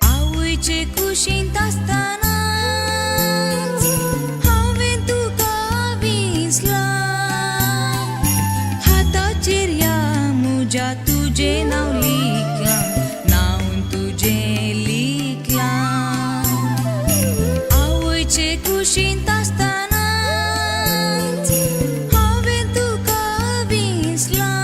आवयचे कुशींत आसतनाच हांवें तुका विसलां. हाताचेर ह्या म्हज्या तुजें नांव लिखलां, नांव तुजें लिखलां. आवयचे कुशींत आसतनाच हांवें तुका विसलां.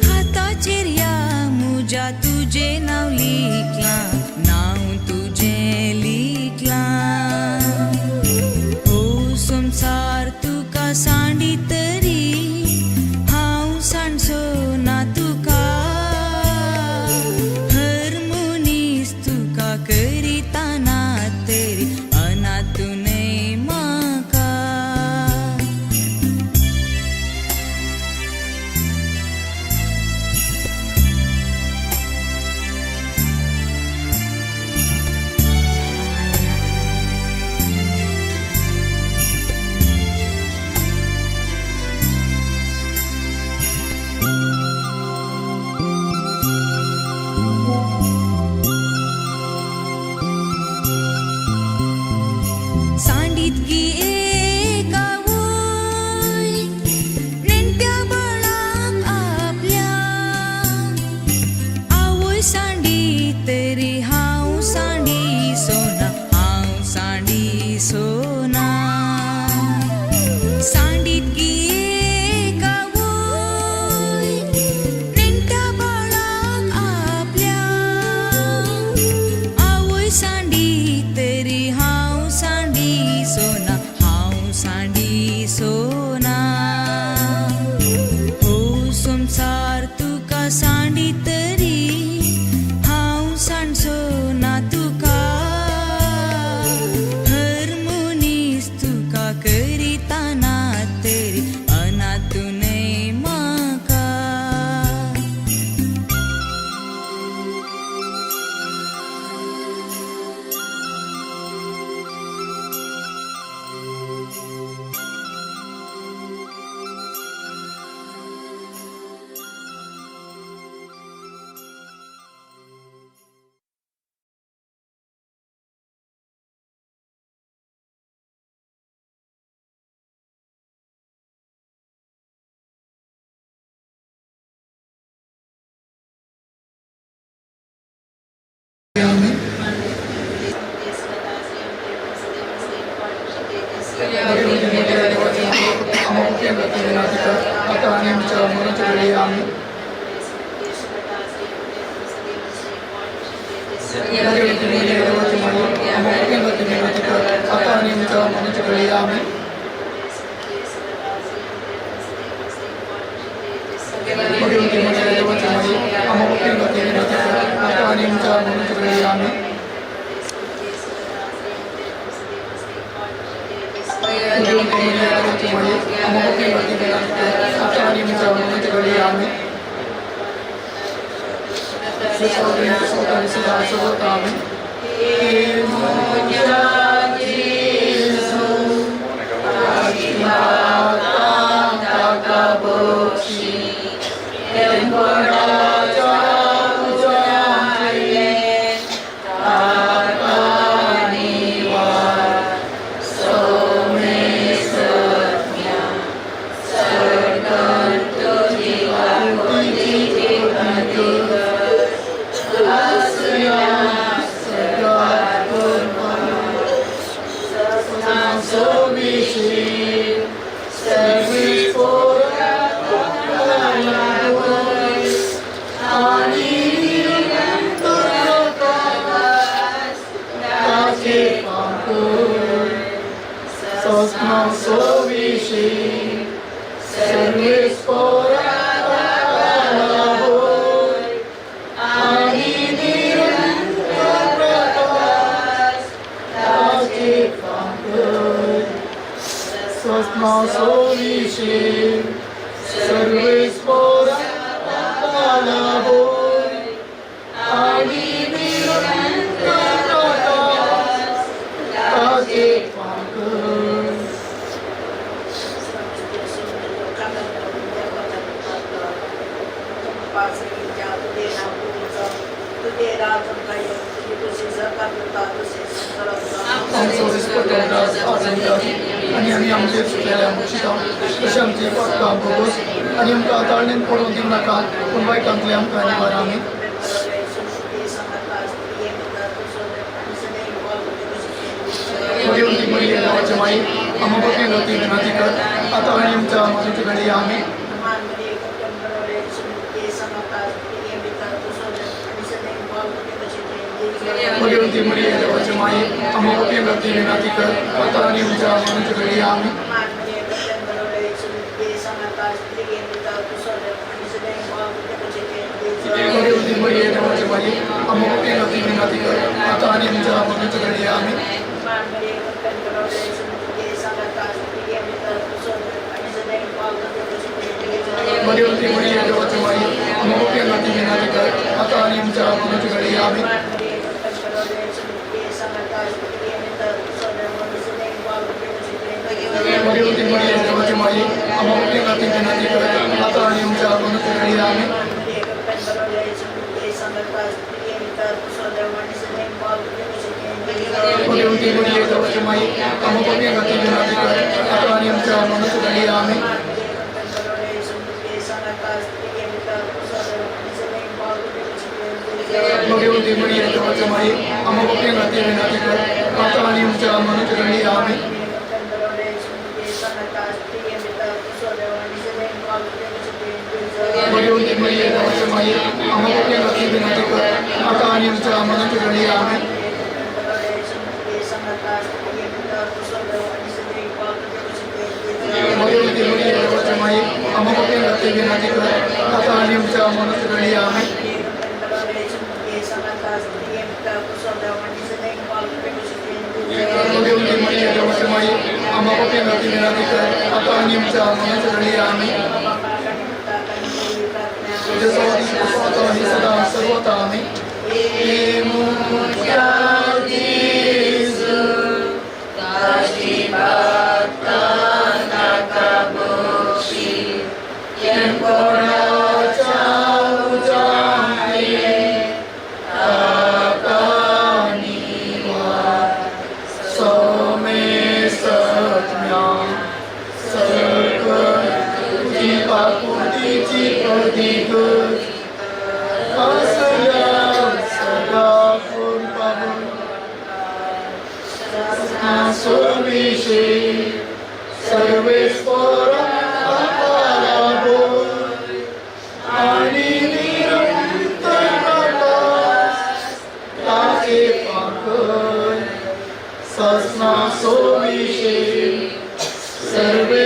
हाताचेर ह्या म्हज्या तुजें नांव लिखलां, नांव तुजें लिखलां. हो संवसार तुका सांडी तरी हांव सांडचो ना तुका. हर मनीस तुका करिता ना तरी अनाथ न्हय म्हाका. सांडीत गी एक आवय नेणट्या बाळाक आपल्या. आवय सांडी तरी हांव सांडी सोना, हांव सांडी सोना. सांडीत गी एक आवय नेणट्या बाळाक आपल्या. आवय सांडी तरी हांव सांडी सोना, हांव सांडी सोना. हो संवसार तुका सांडी तरी हांव सांडचो ना तुका. हर मनीस तुका करिता ना तरी अनाथ न्हय म्हाका. सस्नासोविषे सर्वेस्पोर होय आणि निरंतर प्रकाश ताचे पाकय. आमचो विस्पटो दास आसंदास आनी आमी आमचे चुकलेल्या बक्षिता तशें आमचे पातकां भोगोस आनी आमकां ताळणेन पडून दिवं नाका पूण वायटांतले आमकां निवार. आमी भगवती मरिये देवाचे माई, आम्हा बापी गती विनंती कर, आता आणि आमच्या मरणाच्या वेळी. आम्ही भगवती मरिये देवाचे माई, आम्हा बापी गती विनंती कर, आता आणि आमच्या मरणाच्या वेळी. आम्ही भगवती मरिये देवाचे माई, आम्हा बापी गती विनंती कर, आता आणि आमच्या मरणाच्या वेळी. आम्ही भगवती मरिये देवाचे माई, आम्हा बापी गती विनंती कर, आता आणि आमच्या मरणाच्या वेळी. आम्ही भगवती मरिये देवाचे माई, आम्हा बापी गती विनंती कर, आता आणि आमच्या मरणाच्या वेळी. आम्ही भगवती मरिये देवाचे माई, आम्हा बापी गती विनंती कर, आता आणि आमच्या मरणाच्या वेळी. आम्ही भगवती मरिये देवाचे माई, आम्हा बापी गती विनंती कर, आता आणि आमच्या मरणाच्या वेळी. आम्ही भगवती मरिये देवाचे माई, आम्हा बापी गती विनंती कर, आता आणि आमच्या मरणाच्या वेळी. आम्ही भगवती मरिये देवाचे माई, आम्हा बापी गती विनंती कर, आता आणि आमच्या मरणाच्या वेळी. आम्ही भगवती मरिये देवाचे माई, आम्हा बापी गती विनंती कर, आता आणि आमच्या मरणाच्या वेळी. आम्ही तुझ्या स्वतः आणि सदा सर्वता. आम्ही तुझी अधिक असल्या सदा कोण सोविषे सर्वे आणि निरंतर प्रकाश ताचे पाकय. ससना सोविषे सर्वे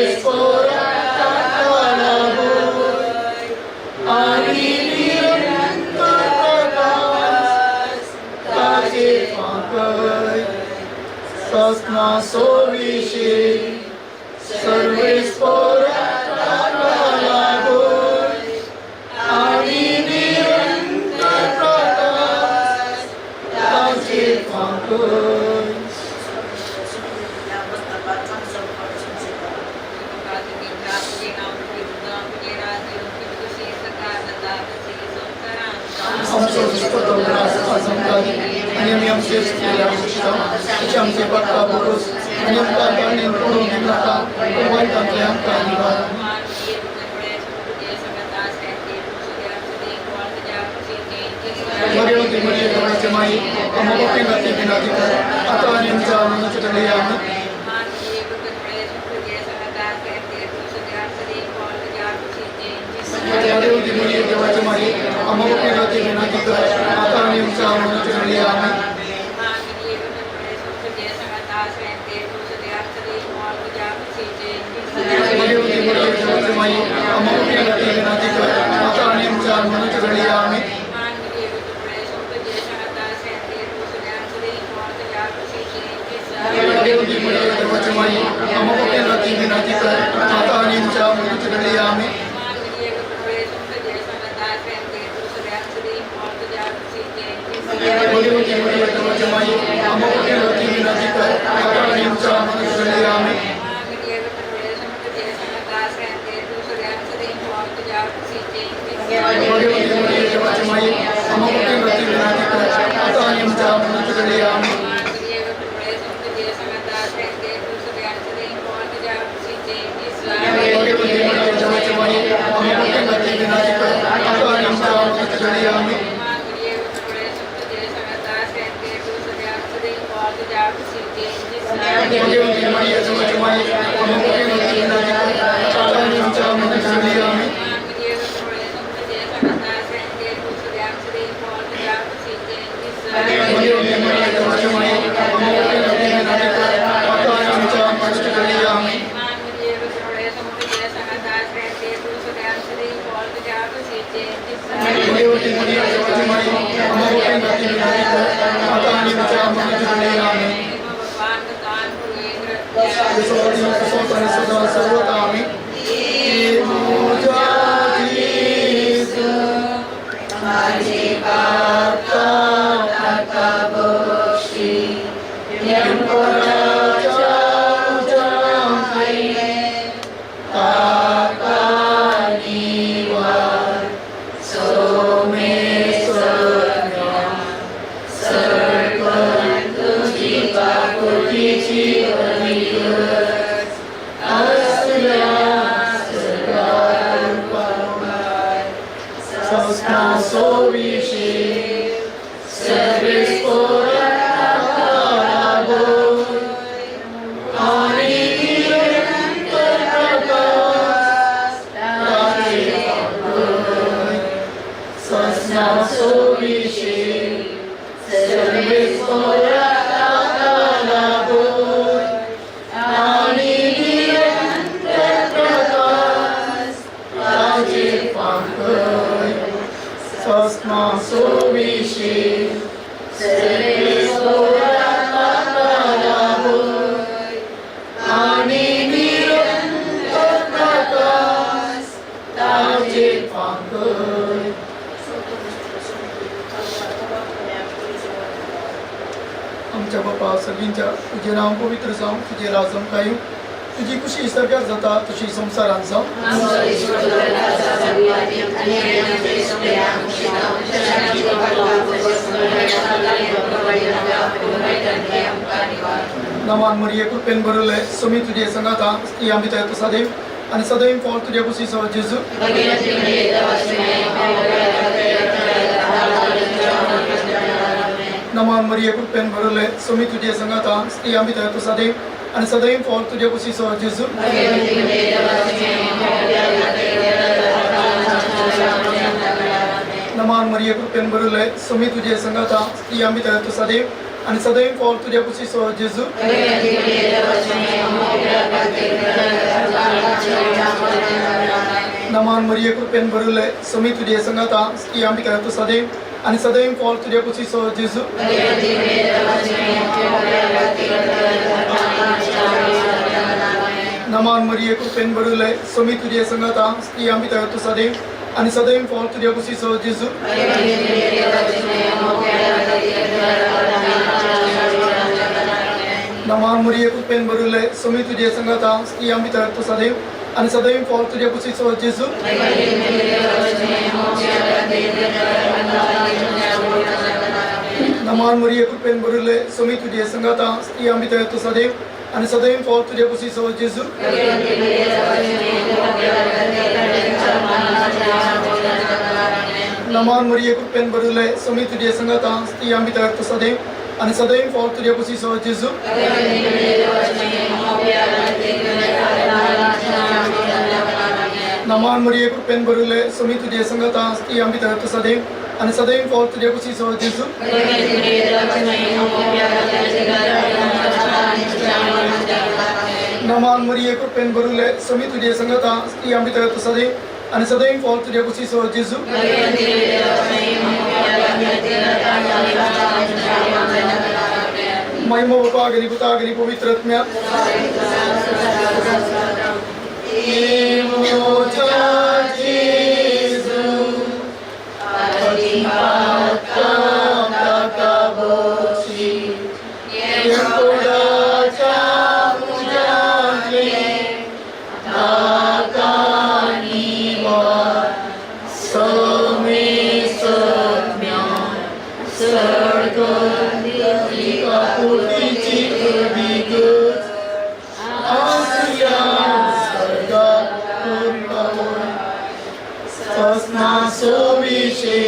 आणि निरंतर प्रकाश ताचे पाकय. ससना सोविषे सर्वे आणि निरंतर प्रकाश ताचे पाकय. आमचो दुष्पतो ग्रास आसंकारी आणि आम्ही आमचे चुकलेल्या शिक्षा तशें आमचे पातकां भोगोस आनी आमकां ताळणेन पडून दिवं नाका पूण वायटांतले आमकां निवार. भगवती मरिये देवाचे माई, आम्हा बापी गती विनंती कर, आता आणि आमच्या मरणाच्या वेळी. आम्ही भगवती मरिये देवाचे माई, आम्हा बापी गती विनंती कर, आता आणि आमच्या मरणाच्या वेळी. आम्ही भगवती मरिये देवाचे माई, आम्हा बापी गती विनंती कर, आता आणि आमच्या मरणाच्या वेळी. आम्ही भगवती मरिये देवाचे माई, आम्हा बापी गती विनंती कर, भगवती मरिया देवाची माई, आम्हा पाप्यांखातीर विनंती कर, आता आणि आमच्या मरणाच्या वेळी. आमेन. भगवती मरिया देवाची माई, आम्हा पाप्यांखातीर विनंती कर, आता आणि आमच्या मरणाच्या वेळी. आमेन. भगवती मरिया देवाची माई, आम्हा पाप्यांखातीर विनंती कर, आता आणि आमच्या मरणाच्या वेळी. आमेन. भगवती मरिया देवाची माई, आम्हा पाप्यांखातीर विनंती कर, आता आणि आमच्या मरणाच्या वेळी. आमेन. भगवती मरिया देवाची माई, आम्हा पाप्यांखातीर विनंती कर, आता आणि आमच्या मरणाच्या वेळी. आमेन. भगवती मरिया देवाची माई, आम्हा पाप्यांखातीर विनंती कर, आता आणि आमच्या मरणाच्या वेळी. आमेन. विश्वासी आणि सदा सर्वदा. आमेन. तुझ्या जेजू, माझे पाप ताका बक्षी, यमपुराच्या उजांतले ताका निवार, सोमेसरण्या, सर्पण तुझी पाकुटीची अलिगत असल्या सदार पाय संस्था सोविषे सर्वेस्पोर आणि निरंतर प्रकाश ताचे पांघरून. सस्ना सोविषे सर्वेस्पोर लाभोय आणि निरंतर प्रकाश ताचे पांघरून. सस्ना सोविषे सर्वेस्पोर आणि निरंतर प्रकाश ताचे पांघरून. आमच्या बापा सर्वींच्या, तुझे नाव पवित्र जावं, तुझे राज आमकां येवं, तुजी खुशी सर्गात जाता तशी संवसारांत जावं. आमचो ईश्वर आणि आमचे सगळे नमान मरिये, कृपेन भरले, समी तुझे संगाता, स्त्रियां भितर तूं सदैव आणि सदैव फळ तुझ्या कुशीचो जेजू. नमान मरिये, कृपेन भरले, समी तुझे संगाता, स्त्रियां भितर तूं सदैव आणि सदैव फळ तुझ्या कुशीचो जेजू. नमान मरिये, कृपेन भरले, समी तुझे संगाता, स्त्रियां भितर तूं सदैव आणि सदैव फळ तुझ्या कुशीचो जेजू. नमान मरिये, कृपेन भरले, समी तुझे संगाता, स्त्रियां भितर तूं सदैव आणि सदैव फळ तुझ्या कुशीचो जेजू. नमान मरिये, कृपेन भरले, समी तुझे संगाता, स्त्रियां भितर तूं सदैव आणि सदैव फळ तुझ्या कुशीचो जेजू. नमान मरिये, कृपेन भरले, समी तुझे संगाता, स्त्रियां भितर तूं सदैव आणि सदैव फळ तुझ्या कुशीचो जेजू. नमान मरिये, कृपेन भरले, समी तुझे संगाता, स्त्रियां भितर तूं सदैव आणि सदैव फळ तुझ्या कुशीचो जेजू. नमान मरिये, कृपेन भरले, समी तुझे संगाता, स्त्रियां भितर तूं सदैव आणि सदैव फळ तुझ्या कुशीचो जेजू. नमान मरिये, कृपेन भरले, समी तुझे संगाता, स्त्रियां भितर तूं सदैव आणि सदैव फळ तुझ्या कुशीचो जेजू. नमान मरिये, कृपेन भरले, समी तुझे संगाता, स्त्रियां भितर तूं सदैव आणि सदैव फळ तुझ्या कुशीचो जेजू. महिमा बापा अग्नी पुता अग्नी पवित्र आत्म्या. जेजू. चड कर तुजी काकुळटीची अदिकच आसुया स्वर्गात पावय ससना सोविशे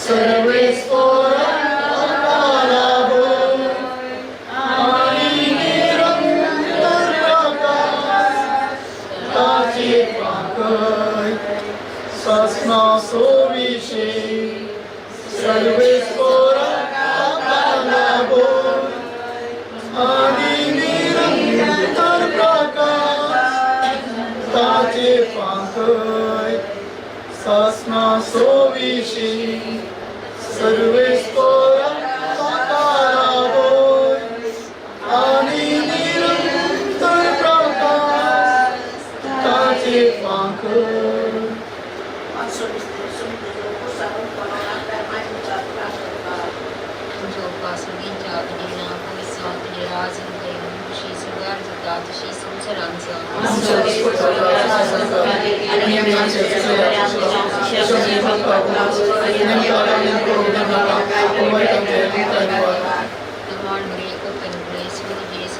सर्वेस्पोरा आणि निरंतर प्रकाश ताचे पाकय ससना सोविशे सर्वेस्पोरा आणि निरंतर प्रकाश ताचे पाकय सासना सोविशी सर्वेस्पोरा होय आणि निरंतर प्रकाश ताचे पाकय. तुमच्या उपासनेच्या अधीना तुझे राज जशी स्वर्गार जाता तशी संवसारांत जावं. आमच्या दिसपट्ट्या संस्कार आणि आमच्या शिक्षणाचे आणि आमच्या करून नका वाईट आमच्या धन्यवाद. Good morning, open grace with Jesus,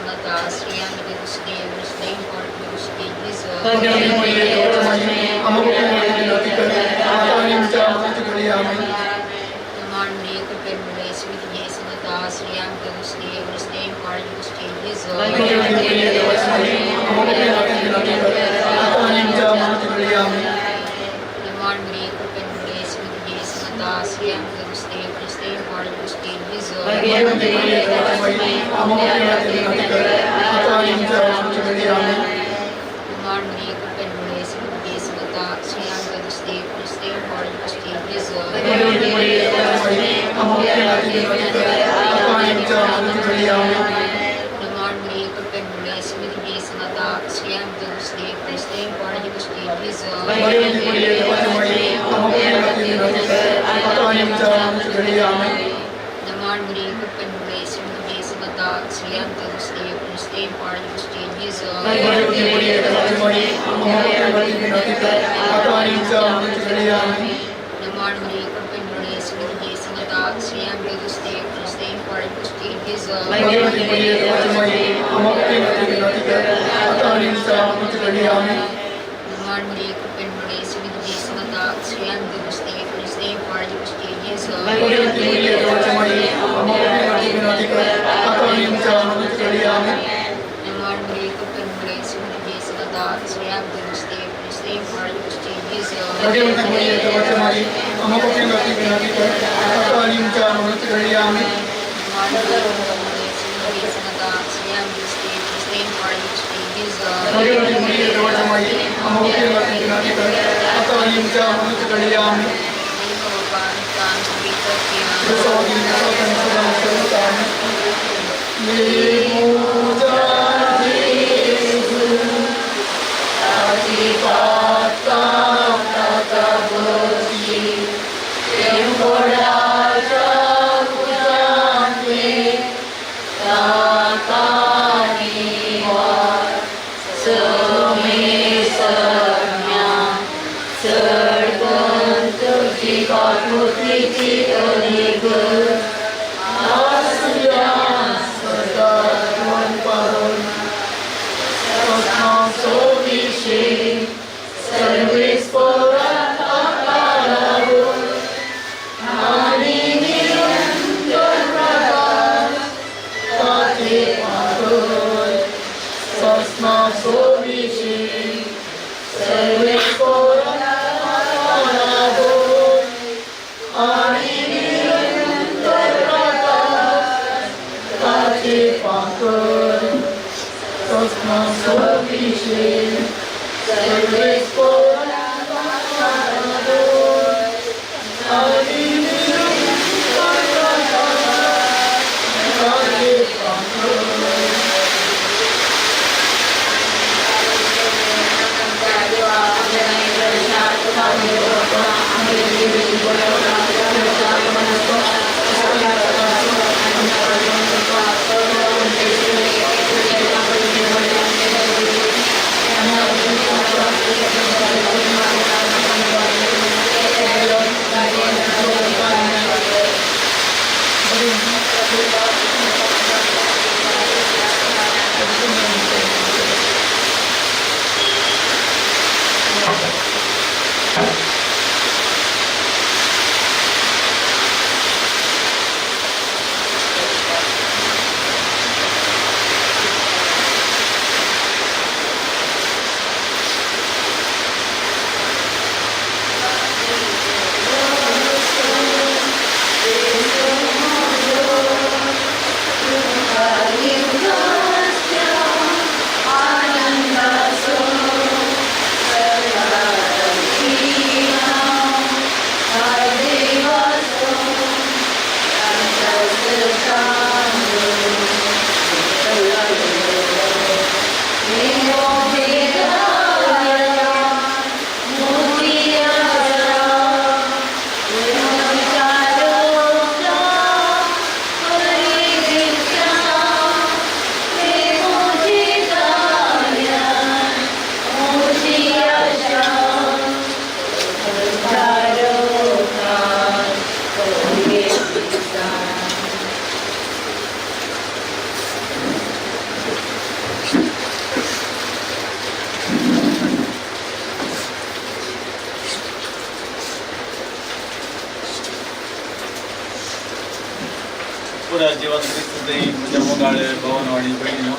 पुनर्जीवन क्रिस्तुतही म्हज्या मोगाळे भावानो आनी भयणीनो,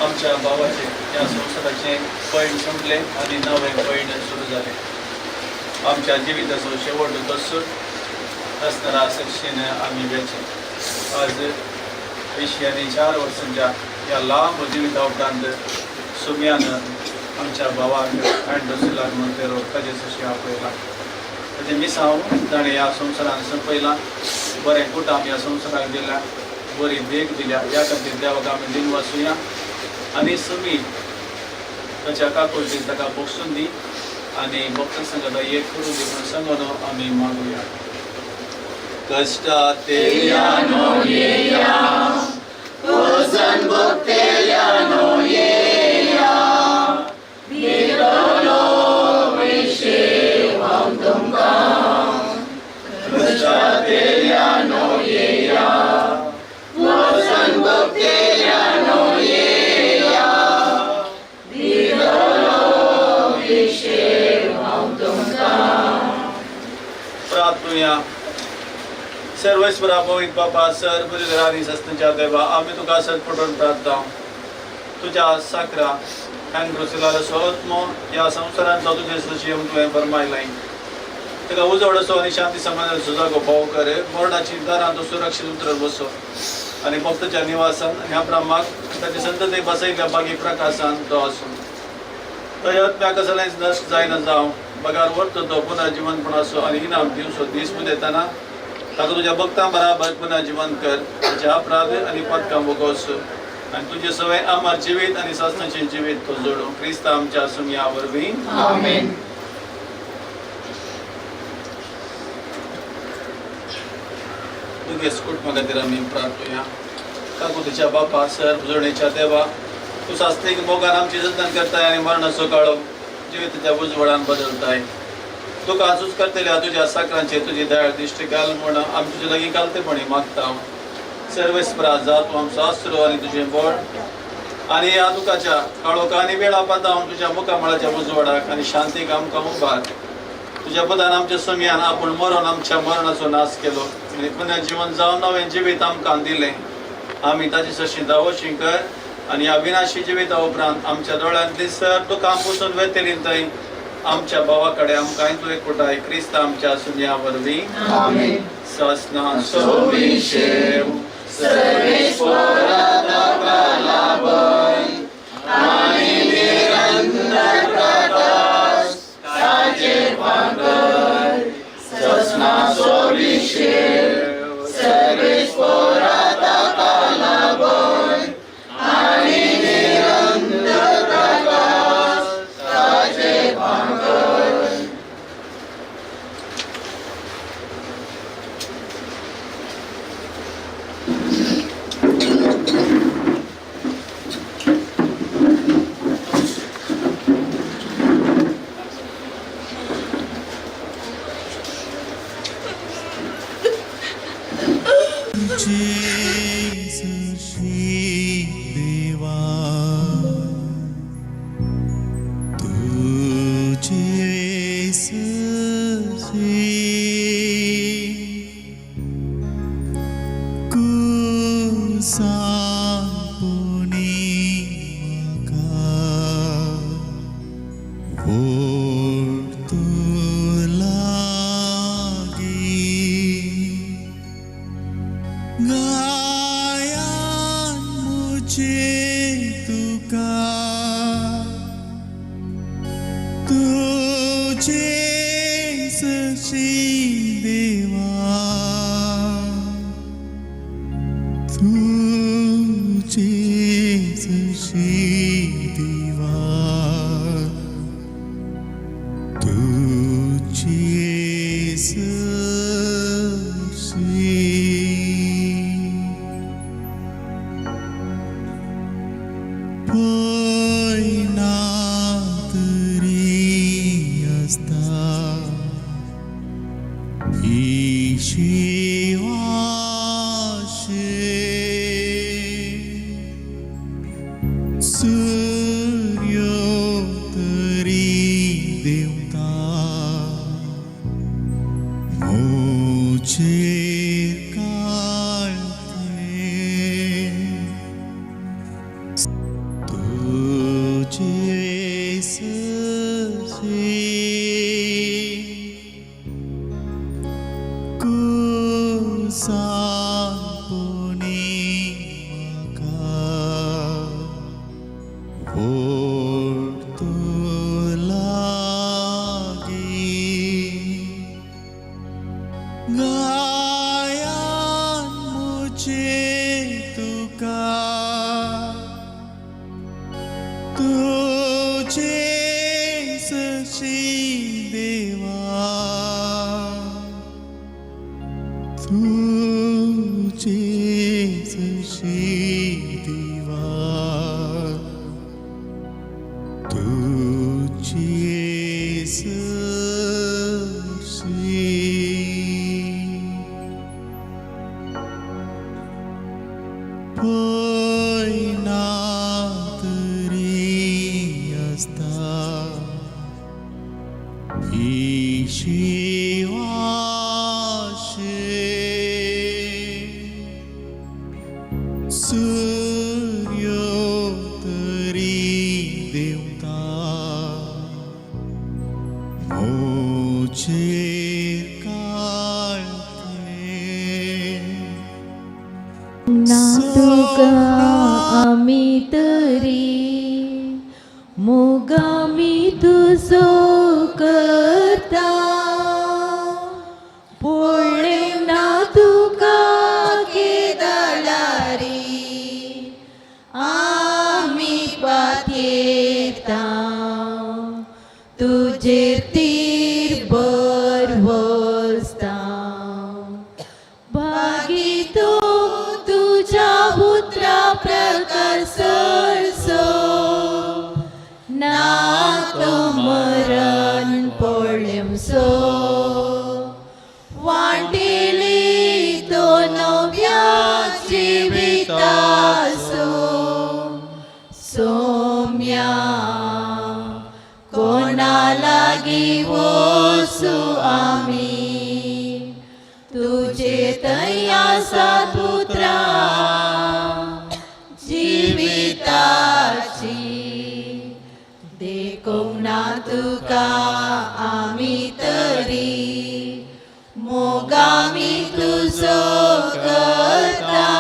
आमच्या भावाचें ह्या संवसाराचें पयण संपलें आनी नवें पयण सुरू जालें. आमच्या जिविताचो शेवट तसो आसतना सक्षीन आमी वेचें. आज 84 वर्सांच्या ह्या लांब जिविता उपरांत सुम्यान आमच्या भावाक अँड्रसिलाक म्हणटेरो ताजे सशी आपयला. ताजें मिसांव ताणें ह्या संवसारान संपयलां. बरें कुटाम ह्या संवसाराक दिल्या, बरी देख दिल्या. ह्या खातीर देवाक आमी दिनवासुया आनी सुमी ताच्या काकुळटीन ताका बक्षून दी आनी भक्त संगता एक करून दी म्हूण सांगून आमी मागुया. कश्टातेल्यानो येया, भोगतेल्यानो येया, दितलो विशेव हांव तुमकां. कश्टातेल्यानो येया, भोगतेल्यानो येया, दितलो विशेव हांव तुमकां. प्रार्थुया. सर्वेश्वरा पवित्र बापा, सर बुद्धिधरानी सस्तनच्या देवा, आमी तुका सतपटून प्रार्थना. तुज्या साकरा अँड्रुसिलाचो आत्मो ह्या संवसारांतलो तुजें सजीव तुवें फरमायलाय. ताका उजवाड असो आनी शांती समाधानाचो जागो पाव कर. मरणाची दारां तो सुरक्षीत उतरत बसो आनी भक्ताच्या निवासान आनी अब्रामाक ताचे संतती बसयल्ल्या बागी प्रकाशान तो आसूं. ताच्या आत्म्याक कसलेंच नश्ट जायना जावं, बगार वर्त तो पुनर्जिवनपण असो आनी इनाम दिवचो दीस उदेतना ताका तुज्या भक्तां बराबर पुनर्जिवन कर. ताचे अपराध आनी पदकां भोगोस आनी तुजे सवय अमर जिवीत आनी सासणाचें जिवीत तो जोडूं. क्रिस्ता आमच्या सुमया वरवीं. आमेन. तुगेस कुटुंबा खातीर आमी प्रार्थुया. काकुतीच्या बापा, सर जोडणेच्या देवा, तूं सास्त्रीक मोगान आमची जतन करताय आनी मरणाचो काळो जिविताच्या उजवाडान बदलताय. तुका आसूच करतल्या तुज्या साकरांचेर तुजी दयाळ दिश्टी घाल म्हूण आमी तुजे लागीं घालतेपणी मागता. सर्वेस्परा जा तूं आमचो आसरो आनी तुजें बळ आनी ह्या दुखाच्या काळोखा आनी वेळा पातां तुज्या मुखामळाच्या उजवाडाक आनी शांतीक आमकां उबार. तुज्या पदान आमच्या समयान आपूण मरोन आमच्या मरणाचो नाश केलो आनी पुनर्जिवन जावन नवें जिवीत आमकां दिलें. आमी ताचे सशी दावोशी कर आनी ह्या विनाशी जिविता उपरांत आमच्या दोळ्यांतली सर दुकां पुसून वेतली थंय आमच्या भावा कडेन आमकां तूं एकवटाय. क्रिस्त आमच्या सुन्या वरवीं. आमेन. ससना सोविशेव सर्वेस्परा ताका लाभय आनी निरंतर प्रकाश ताचेर फांकय. ससनाचो विशेव सर्वेस्परा ताका लाभय आनी निरंतर प्रकाश ताचेर फांकय. तुझे देवा, तुझे सशी कुसांपुनी म्हाका ओड तूं लागीं. गायान मुझे तुका तुझे सशी देवा, तुझे सशी देवा, तुझे सशी. सानपोनी म्हाका ओड तूं लागीं गायान मुझे तुका तुझे सशी देवा तुझे सशी देवा तुझे सशी पय ना तरी आसता ही शिवाशे सूर्यो तरी देवता मोचेर काळखे ना तुका आमी तरी मोगामी तुजो करता पळोवंक ना तुका केदळारी आमी पातयेता तुजेर तीर भर वसता भागी तूं तुज्या उतरा प्रकार सरसो ना तो मरण पळेमसो वांटेली तो नव्या जिवितासो सोम्या कोणा लागीं वसू आमी तुजे थंय आसात पुत्रा जिविताची देखूंक ना तुका आमी तरी मोगामी तुजो करता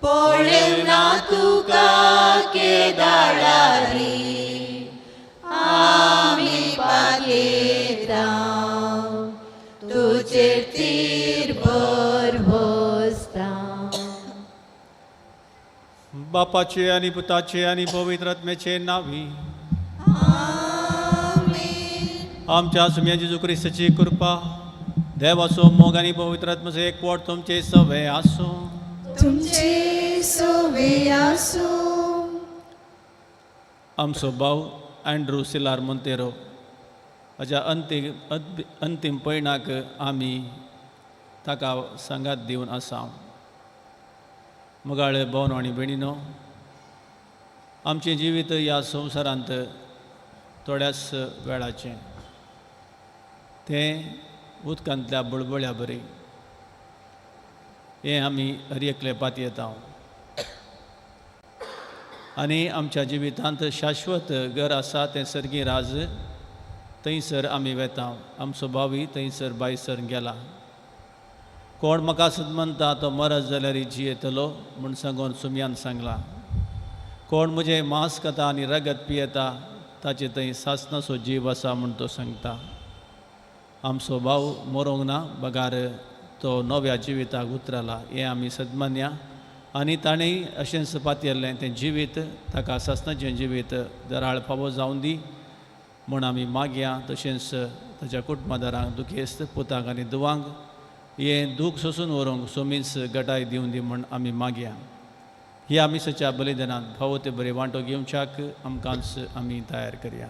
पळोवंक ना तुका केदाळारी आमी पातयेता तुजेर तीर भर वसता. बापाचे आणि पुताचे आणि पवित्र आत्म्याचे नावी. आमच्या सुम्या जेजू क्रिस्ताची कृपा, देवाचो मोग आनी पवित्र आत्म्याचो एकवट तुमचे सवे आसूं. तुमचे सोवे आसूं. आमचो भाव अँड्रू सिलार मोंतेरो हाज्या अंतीम अंतीम पयणाक आमी ताका सांगात दिवन आसा. मोगाळे भोवन आनी भयणीनो, आमचें जिवीत ह्या संवसारांत थोड्याच वेळाचें, तें उदकांतल्या बुळबुळ्या बरी हें आमी हर एकले पातयेता आनी आमच्या जिवितांत शाश्वत घर आसा तें सर्गी राज, थंयसर आमी वेता. आमचो भावूय थंयसर बायसर गेला. कोण म्हाका सदमनता तो मरत जाल्यार जियेतलो म्हूण सांगून सुमयान सांगलां. कोण म्हजें मांस खाता आनी रगत पियेता ताचे थंय सासणाचो जीव आसा म्हूण तो सांगता. आमचो भाव मरोंक ना बगार तो नव्या जिविताक उतरला हें आमी सदमान्या आनी ताणें अशेंच पातयेल्लें तें जिवीत ताका सासणाचें जिवीत दराळ फावो जावन दी म्हूण आमी मागया. तशेंच ताच्या कुटुंबादारांक, दुखेस्त पुतांक आनी दुवांक हें दूख सोसून व्हरूंक सोमीच गटाय दिवन दी म्हूण आमी मागया. ह्या मिसाच्या बलिदानांत फावो ते बरे वांटो घेवच्याक आमकांच आमी तयार करया.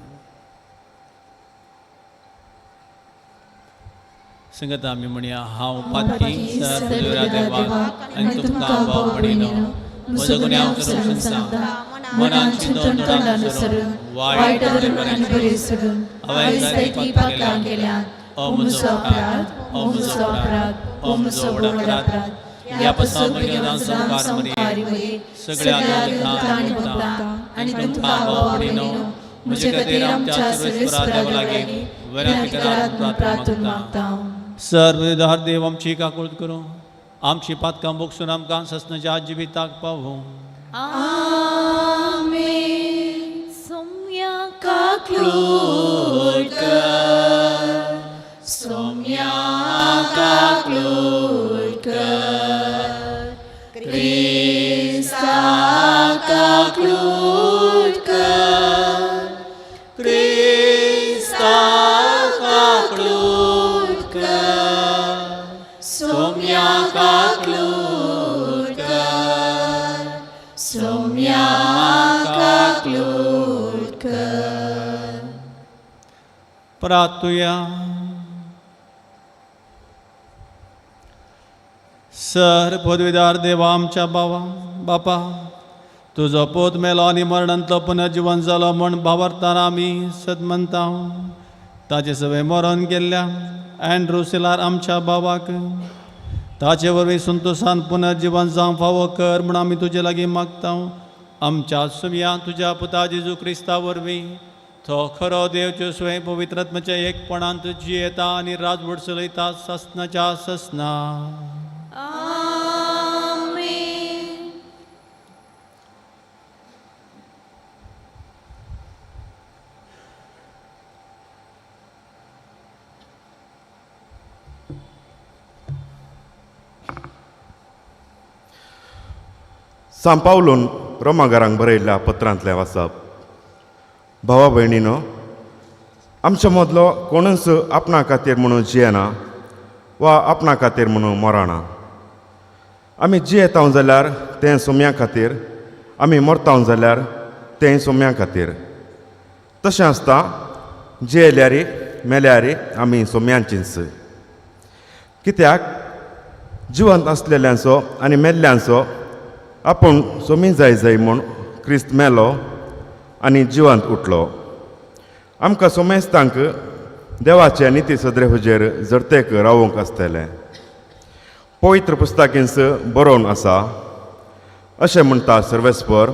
संगत आमी म्हणया, हांव पातकी सर देवाक आनी तुमकां भाव भयणीनो म्हजो गुन्यांव करूंक सांगता. मनान चिंतून तोंडान सरून वायट आनी बरें सोडून हांवें जायतीं पातकां केल्यांत. ओ म्हजो अपराध, ओ म्हजो अपराध, ओ म्हजो व्हड अपराध. ह्या पासून म्हगेल्या संवसार मरये सगळ्या दुःखां आनी भोगता आनी तुमकां भाव भयणीनो म्हजे खातीर आमच्या सर्वेस्परा देवा लागीं विनंती करात म्हूण प्रार्थना मागता. सर्वदार देव आमची काकूळत करूं, आमची पातकां भोगसून आमकां ससनाच्या जिविताक पावूं. आमेन. सोम्या काकलूट कर, सोम्या काकलूट कर, क्रिस्ता काकलूट कर, क्रिस्ता काकलूट कर, सोम्या काकलूट कर, सोम्या काकलूट कर. प्रार्थुया. सर पदवीदार देवा आमच्या बाबा बापा, तुजो पोत मेलो आनी मरणांतलो पुनर्जिवन जालो म्हण भावार्थान आमी सदमनता. ताचे सगळे मरण गेल्ल्या अँड्रू सिलार आमच्या बाबाक ताचे वरवीं संतोशान पुनर्जिवन जावंक फावो कर म्हूण आमी तुजे लागीं मागता. आमच्या सुमया तुज्या पुता जेजू क्रिस्ता वरवीं, तो खरो देव स्वयं पवित्रात्माच्या एकपणांत जियेता आनी राजवट चलयता ससनाच्या ससना. आमेन. सांव पावलून रोमागारांक बरयल्ल्या पत्रांतलें वाचप. भावा भयणीनो, आमच्या मदलो कोणूच आपणा खातीर म्हणून जियेना वा आपणा खातीर म्हणून मरना. आमी जियेता जाल्यार तें सोम्या खातीर, आमी मरता जाल्यार तें सोम्या खातीर. तशें आसता जियेल्यार मेल्यार आमी सोम्यांचीच. कित्याक जिवंत आसलेल्यांचो आनी मेल्ल्यांचो आपूण सोमी जाय जाय म्हूण क्रिस्त मेलो आनी जिवंत उठलो. आमकां सोमेस्तांक देवाचे निती सदरे हुजेर जरतेक रावूंक आसतलें. पवित्र पुस्तकींच बरोवन आसा, अशें म्हणटा सर्वेस्पर,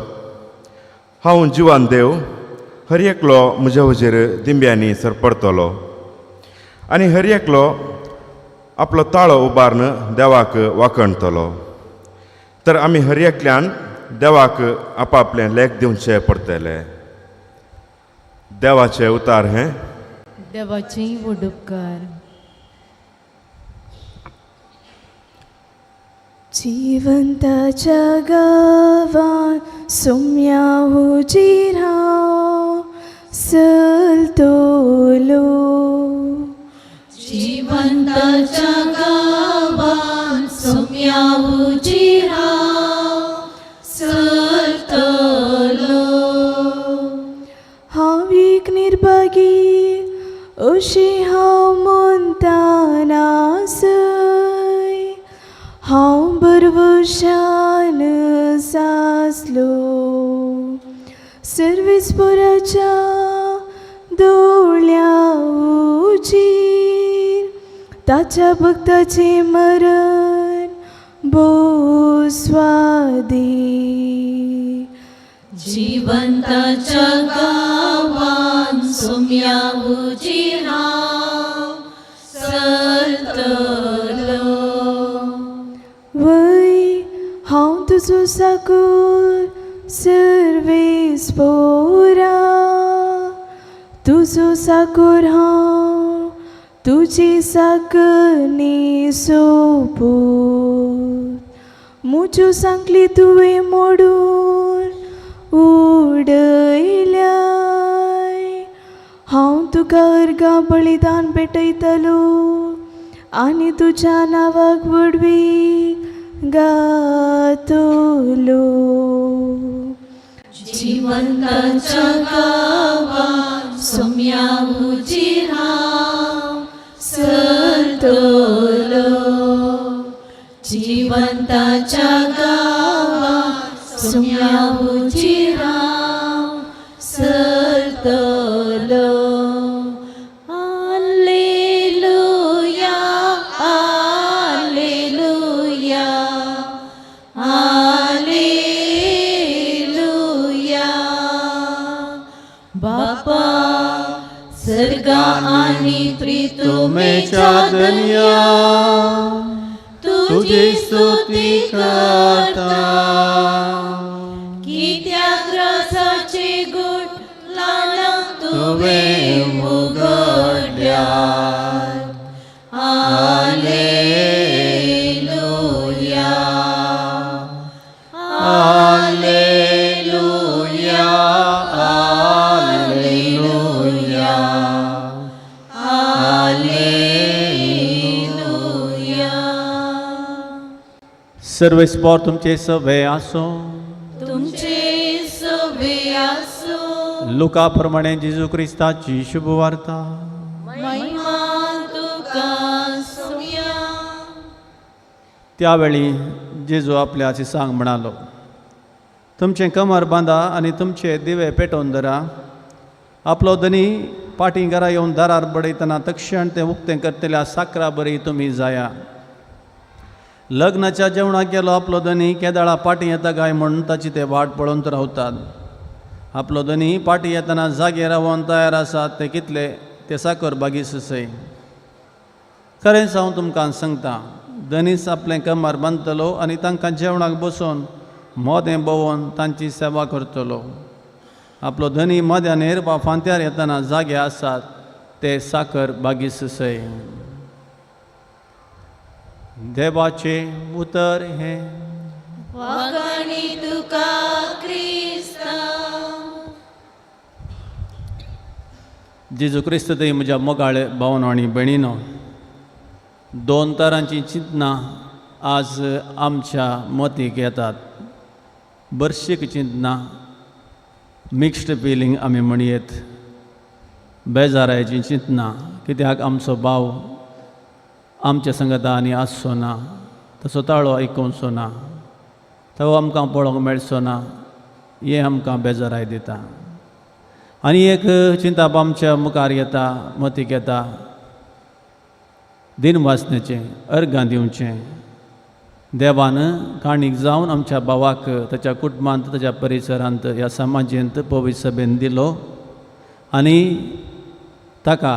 हांव जिवान देव हर एकलो म्हज्या हुजेर दिंब्यांनी सरपडतलो आनी हर एकलो आपलो ताळो उबारून देवाक वाखणतलो. तर आमी हर एकल्यान देवाक आपापलें लेख दिवचें पडटलें. देवाचें उतार हें. देवाचें व्हड उपकार. जिवंताच्या गांवांत सोम्या हुजीर हांव चलतलो. जिवंताच्या गांवांत सोम्या हुजीर हांव चलतलो. हांव एक निर्भागी अशी हांव म्हणटाना सय, हांव बरवशान सासलो. सर्वेस्पराच्या दोळ्या उजीर ताच्या भक्ताचें मरण बोस्वादी. जिवंताच्या गांवांत सोम्या हुजीर हांव चलतलो. वय हांव तुजो साकूर सर्वेस्पोरा, तुजो साकूर हांव तुजी साकनी सोपूत. म्हज्यो सांगली तुवें मोडून उडयल्याय. हांव तुका अर्गां बलिदान भेटयतलो आनी तुज्या नांवाक व्हडवीक गातलो. जिवंताच्या गांवांत सोम्या हुजीर हांव चलतलो. जिवंताच्या गांवांत सोम्या हुजीर हांव चलतलो. Hallelujah, hallelujah, hallelujah. बापा सर्गा आनी त्रितुमेच्या धन्या तुजी स्तुती करता. कित्याक राजाचे गुट ल्हानांक तुवें उगडल्यात. Alleluia, alleluia, alleluia, alleluia. सर्वेस्पोर तुमचे सवे आसूं. तुमचे सवे आसूं. लुका प्रमाणे जेजू क्रिस्ताची शुभवार्ता. महिमा तुका सुया. त्यावेळी जेजू आपल्या शिसांक म्हणालो, तुमचें कमर बांदा आनी तुमचे दिवे पेटोवन धरा. आपलो धनी पाटी घरा येवन दारार बडयतना तक्षण तें उक्तें करतल्या साकरा बरी तुमी जाया. लग्नाच्या जेवणाक गेलो आपलो धनी केदाळा पाटी येता काय म्हूण ताची ते वाट पळोवन रावतात. आपलो धनी पाटी येतना जागे रावन तयार आसात ते कितले ते साकर बागीस सय. खरेंच हांव तुमकां सांगता, धनीस आपलें कमर बांदतलो आनी तांकां जेवणाक बसोवन मोदें भोंवोन तांची सेवा करतलो. आपलो धनी मध्यानेर वा फांत्यार येतना जागे आसात ते साकर बागीस सय. देवाचें उतर हें. वाखाणी तुका क्रिस्ता. जेजू क्रिस्त थंय म्हज्या मोगाळे भावनो आनी भयणीनो, दोन तरांचीं चिंतनां आज आमच्या मतीक येतात. बर्शीक चिंतनां, मिक्स्ड फिलींग आमी म्हणयेत, बेजारायचीं चिंतनां, कित्याक आमचो भाव आमच्या संगता आनी आसचो ना, तसो ताळो आयकुचो ना, तो आमकां पळोवंक मेळचो ना, हें आमकां बेजाराय दिता. आनी एक चिंताप आमच्या मुखार येता, मतीक येता, दिन वाचण्याचें, अर्गां दिवचें. देवान काणीक जावन आमच्या भावाक ताच्या कुटुंबांत, ताच्या परिसरांत, ह्या समाजेंत पवित्र सभेन दिलो आनी ताका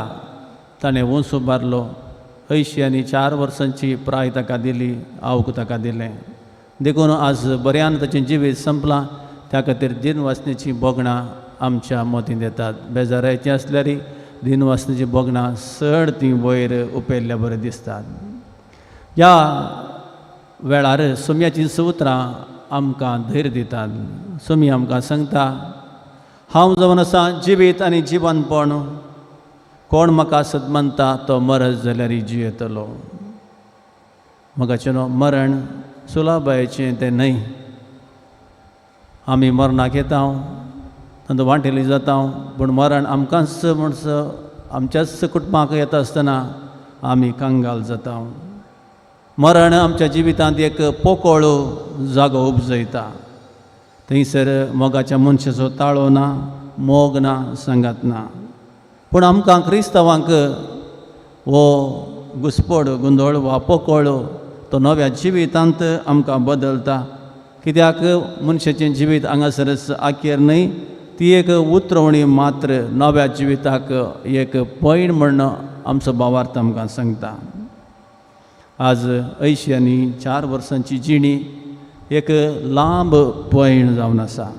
ताणें वंस उबारलो. अंयशीं आनी 4 वर्सांची प्राय ताका दिली, आवक ताका दिलें. देखून आज बऱ्यान ताचें जिवीत संपलां. त्या खातीर दिन वाचण्याचीं भोगणां आमच्या मतींत येतात. बेजारायचीं आसल्यार दिन वाचण्याचीं भोगणां चड तीं वयर उपेल्ल्या बरें दिसतात. ह्या वेळार सोम्याचीं उतरां आमकां धैर्य दितात. सोमी आमकां सांगता, हांव जावन आसा जिवीत आनी जिवनपण, कोण म्हाका सदमनता तो मरत जाल्यार जियेतलो. म्हाका मरण सुलाबायेचें तें न्हय. आमी मरणाक येता, तांचो वांटेली जाता, पूण मरण आमकांच म्हण आमच्याच कुटुंबाक येता आसतना आमी कंगाल जाता. मरण आमच्या जिवितांत एक पोकोळ जागो उपजयता. थंयसर मोगाच्या मनशाचो ताळो ना, मोग ना, सांगात ना. पूण आमकां क्रिस्तांवांक हो घुसपड, गोंदळ वा पोकोळ तो नव्या जिवितांत आमकां बदलता. कित्याक मनशाचें जिवीत हांगासरच आखेर न्हय, ती एक उतरवणी मात्र नव्या जिविताक एक पयण म्हण आमचो भावार्थ आमकां सांगता. आज 80 आनी 4 वर्सांची जिणी एक लांब पयण जावन आसा.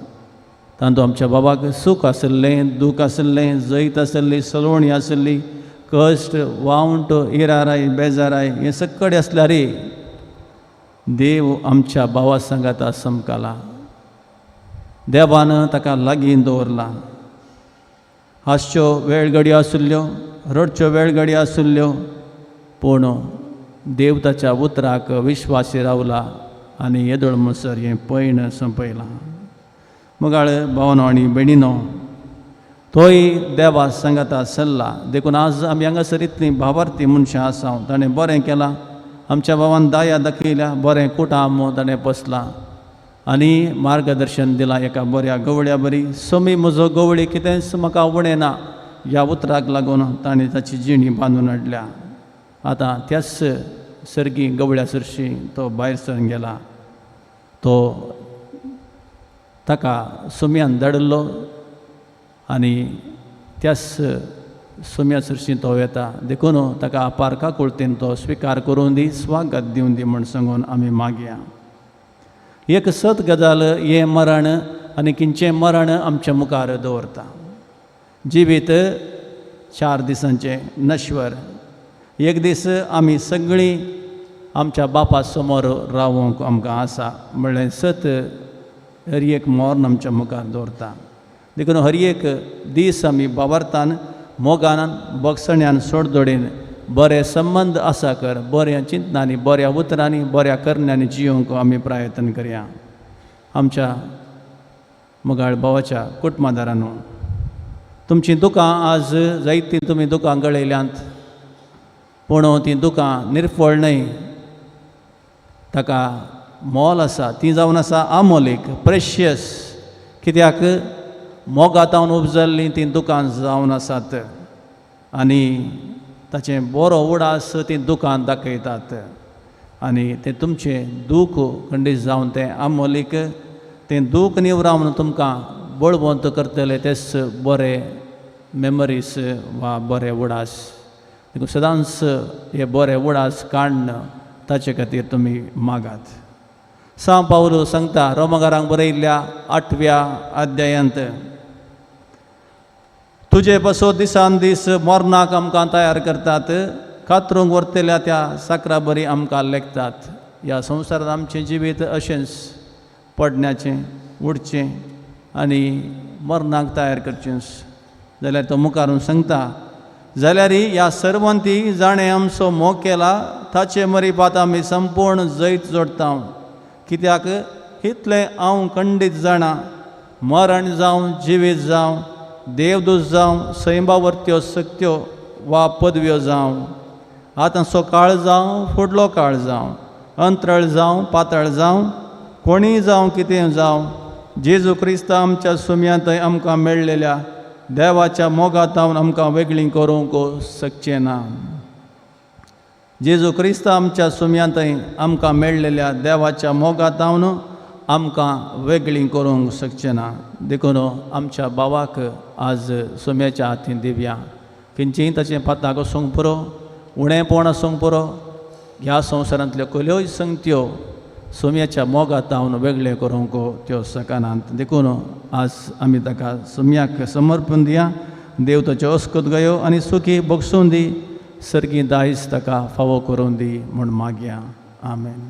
तातूंत आमच्या बाबाक सूख आशिल्लें, दूख आशिल्लें, जैत आशिल्ली, सलोवणी आशिल्ली, कश्ट, वावंट, इराराय, बेजाराय हें सगळें आसल्यार देव आमच्या भावा सांगाता समकाला. देवान ताका लागीं दवरला. हांसच्यो वेळ घडयो आशिल्ल्यो, रडच्यो वेळ घडयो आशिल्ल्यो, पूण देव ताच्या उतराक विश्वासी रावला आनी येदोळ म्हणसर हें पयण सोंपयलां. मुगाळ भावनो आनी भयणीनो, तोय देवा सांगाता सल्ला. देखून आज आमी हांगासर इतलीं भावार्थी मनशां आसा. ताणें बरें केलां, आमच्या भावान दया दाखयल्या, बरें कुटाम ताणें पोसलां आनी मार्गदर्शन दिलां एका बऱ्या गवळ्या बरी. सोमी म्हजो गवळी कितेंच म्हाका उणें ना ह्या उतराक लागून ताणें ताची जिणी बांदून हाडल्या. आतां त्याच सर्गी गवळ्या सरशी तो भायर सरून गेला. तो ताका सोम्यान धाडिल्लो आनी त्याच सोम्या सरशी तो वेता. देखून ताका अपार काकुळतेन तो स्विकार करून दी, स्वागत दिवन दी म्हूण सांगून आमी मागया. एक सत गजाल हें मरण आनी किंचें मरण आमच्या मुखार दवरता. जिवीत 4 दिसांचें नश्वर. एक दीस आमी सगळीं आमच्या बापा समोर रावोंक आमकां आसा म्हणलें सत हर एक मरण आमच्या मुखार दवरता. देखून हर एक दीस आमी बाबरतान मोगान बगसण्यान सोडदोडीन बरे संबंद आसा कर, बऱ्या चिंतनांनी, बऱ्या उतरांनी, बऱ्या करण्यांनी जियोंक आमी प्रयत्न करया. आमच्या मोगाळ भावाच्या कुटुंबादारांनो, तुमचीं दुकां आज जायतीं तुमी दुकां गळयल्यांत, पूण तीं दुकां निर्फळ न्हय, ताका मोल आसा. ती जावन आसा आमोलीक, प्रेशियस. कित्याक मोगातावन उपजल्लीं तीं दुकां जावन आसात आनी ताचें बरो उडास तीं दुकां दाखयतात आनी तें तुमचें दूख खंडीत जावन तें आमोलीक, तें दूख निवरावन तुमकां बळवंत करतले तेच बरे मेमरीज वा बरे उडास. देखून सदांच हे बरे उडास काडून ताचे खातीर तुमी मागात. सांव पावलो सांगता रोमगारांक बरयल्ल्या 8व्या अध्यायांत, तुजे बसो दिसान दीस मरणाक आमकां तयार करतात, कातरूंक व्हरतल्या त्या साकरा बरी आमकां लेखतात. ह्या संवसारांत आमचें जिवीत अशेंच पडण्याचें, उडचें आनी मरणाक तयार करचेंच. जाल्यार तो मुखारून सांगता, जाल्यार ह्या सर्वांती जाणें आमचो मोग केला ताचे मरिपात आमी संपूर्ण जैत जोडटा. कित्याक इतलें हांव खंडीत जाणा, मरण जावं जिवीत जावं, देवदूत जावं, सैंबावरत्यो सक्त्यो वा पदव्यो जावं, आतांचो काळ जावं फुडलो काळ जावं, अंतरळ जावं पातळ जावं, कोणीय जावं कितें जावं, जेजू क्रिस्त आमच्या सुम्यांत आमकां मेळ्ळेल्या देवाच्या मोगातावन आमकां वेगळीं करूंक शकचें ना. जेजू क्रिस्त आमच्या सुम्यांत आमकां मेळ्ळेल्या देवाच्या मोगातावन आमकां वेगळीं करूंक शकचें ना. देखून आमच्या भावाक आज सुम्याच्या हातीन दिवया. खंयचीय ताचें पाताक आसूंक पुरो, उणेपण आसूंक पुरो, ह्या संवसारांतल्यो कसल्योय संगत्यो सोम्याच्या मोगातावन वेगळें करूंक त्यो शकनात. देखून आज आमी ताका सोम्याक समर्पण दिया. देव ताच्यो अस्कत गयो आनी सुखी बगसून दी, सर्गी दायज ताका फावो करून दी म्हूण मागया. आमेन.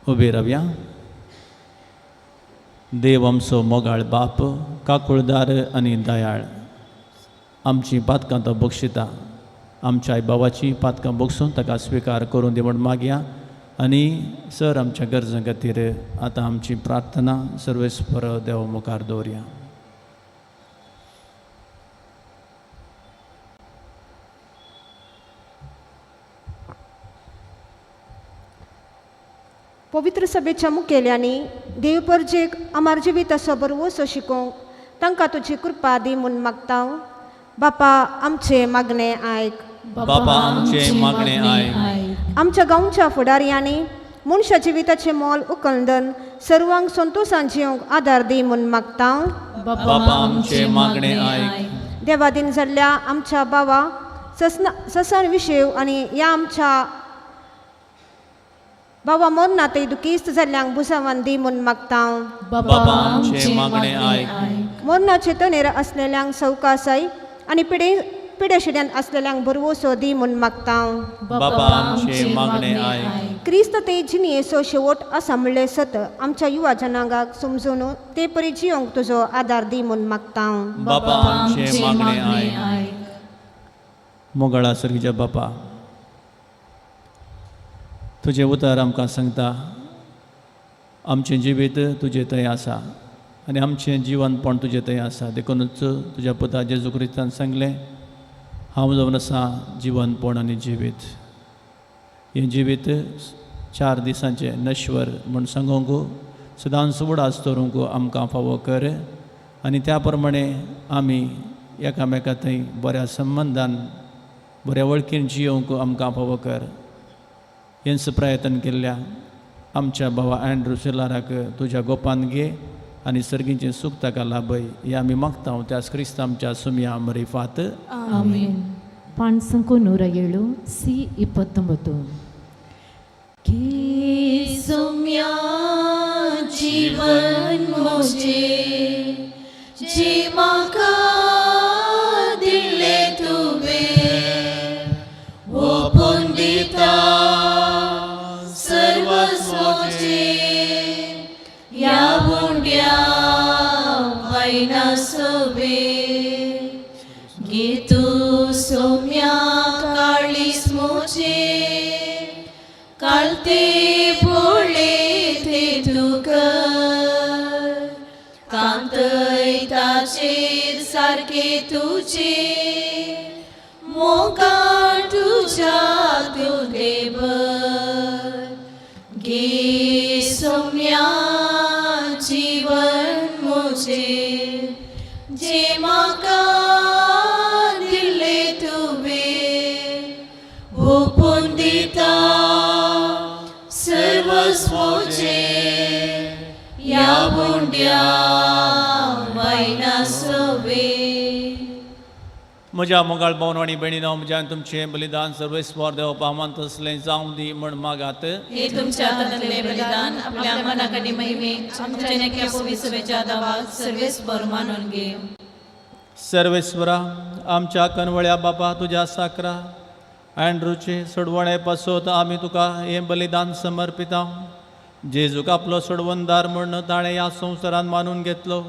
उबी रावया. देव आमचो मोगाळ बाप, काकुळदार आनी दयाळ, आमचीं पातकां तो बक्षिता. आमच्या आई बाबाचीं पातकां बगसून ताका स्विकार करून दी म्हूण मागया. आनी सर आमच्या गरजां खातीर आतां आमची प्रार्थना सर्वेस्पर देव मुखार दवरया. पवित्र सभेच्या मुखेल्यांनी देव परजेक अमर जिविताचो बरवसो शिकोवंक तांकां तुजी कृपा दी म्हूण मागता. बापा आमचें मागणें आयक. बापा आमचें मागणें आयक. आमच्या गांवच्या फुडारयांनी मनशा जिविताचें मोल उकलदन सर्वांक संतोशान जिवंक आदार दी म्हूण मागता. बापा आमचें मागणें आयक. देवादीन जाल्ल्या आमच्या बाबा ससन विशेव आनी ह्या आमच्या बाबा मरणातय दुखीस्त जाल्ल्यांक बुसावान दी म्हूण मागता. बाबा आमचें मागणें आयक. मरणाचे तणेर आसलेल्यांक सवकासाय आनी पिडेशिड्यान आसलेल्यांक भरवसो दी म्हूण मागता. बाबा आमचें मागणें आयक. क्रिस्त ते जिणयेचो शेवट आसा म्हणलें सत आमच्या युवा जनांगाक समजून ते परी जियोंक तुजो आदार दी म्हूण मागता. बाबा आमचें मागणें आयक. मोगाळा सर्गीच्या बापा, तुजें उतर आमकां सांगता आमचें जिवीत तुजें थंय आसा आनी आमचें जिवनपण तुजें थंय आसा. देखूनच तुज्या पुता जेजू क्रिस्तान सांगलें, हांव जावन आसा जिवनपण आनी जिवीत. हें जिवीत 4 दिसांचें नश्वर म्हूण सांगूंक सदांच उडास दवरूंक आमकां फावो कर आनी त्या प्रमाणे आमी एकामेका थंय बऱ्या संबंदान बऱ्या वळखीन जियोवंक आमकां फावो कर. हेंच प्रयत्न केल्ल्या आमच्या भावा अँड्रू सिलाराक तुज्या गोपान घे आनी सर्गीचें सूख ताका लाभय हें आमी मागता त्याच क्रिस्त आमच्या सुमया मरिफात. आमेन. ಪಾಣ್ಸಂಕು 107 ಸಿ 29. सुम्या जीवन मुझे जे म्हाका दिल्लें तुवें ओपून दिता सर्वस्वचे ह्या उंड्या वयना सोबे गे तूं सोम्या काळीस मुझे कालते बोळे ते तुका कांतय ताचेर सारके तुजे मोगान तुज्या तुदेबर गे सोम्या जीवन मुझे जे म्हाका दिल्लें तुवें ओपून दिता सर्वस्वचे ह्या उंड्या वयना सोबे. म्हज्या मोगाळ भोवन आनी भयणीनो, म्हज्यान तुमचें बलिदान सर्वेस्वर देव पामान तसलें जावं दी म्हण मागात. हे तुमच्या हातांतले बलिदान आपल्या मनाक आनी महिमेक आमच्या नेक्या पविसवेच्या दावाक सर्वेस्पर मानून घे. सर्वेस्वरा, आमच्या कनवळ्या बापा, तुज्या साकरा अँड्रूचे सोडवणे पासत आमी तुका हें बलिदान समर्पिता. जेजूक आपलो सोडवणदार म्हूण ताणें ह्या संवसारान मानून घेतलो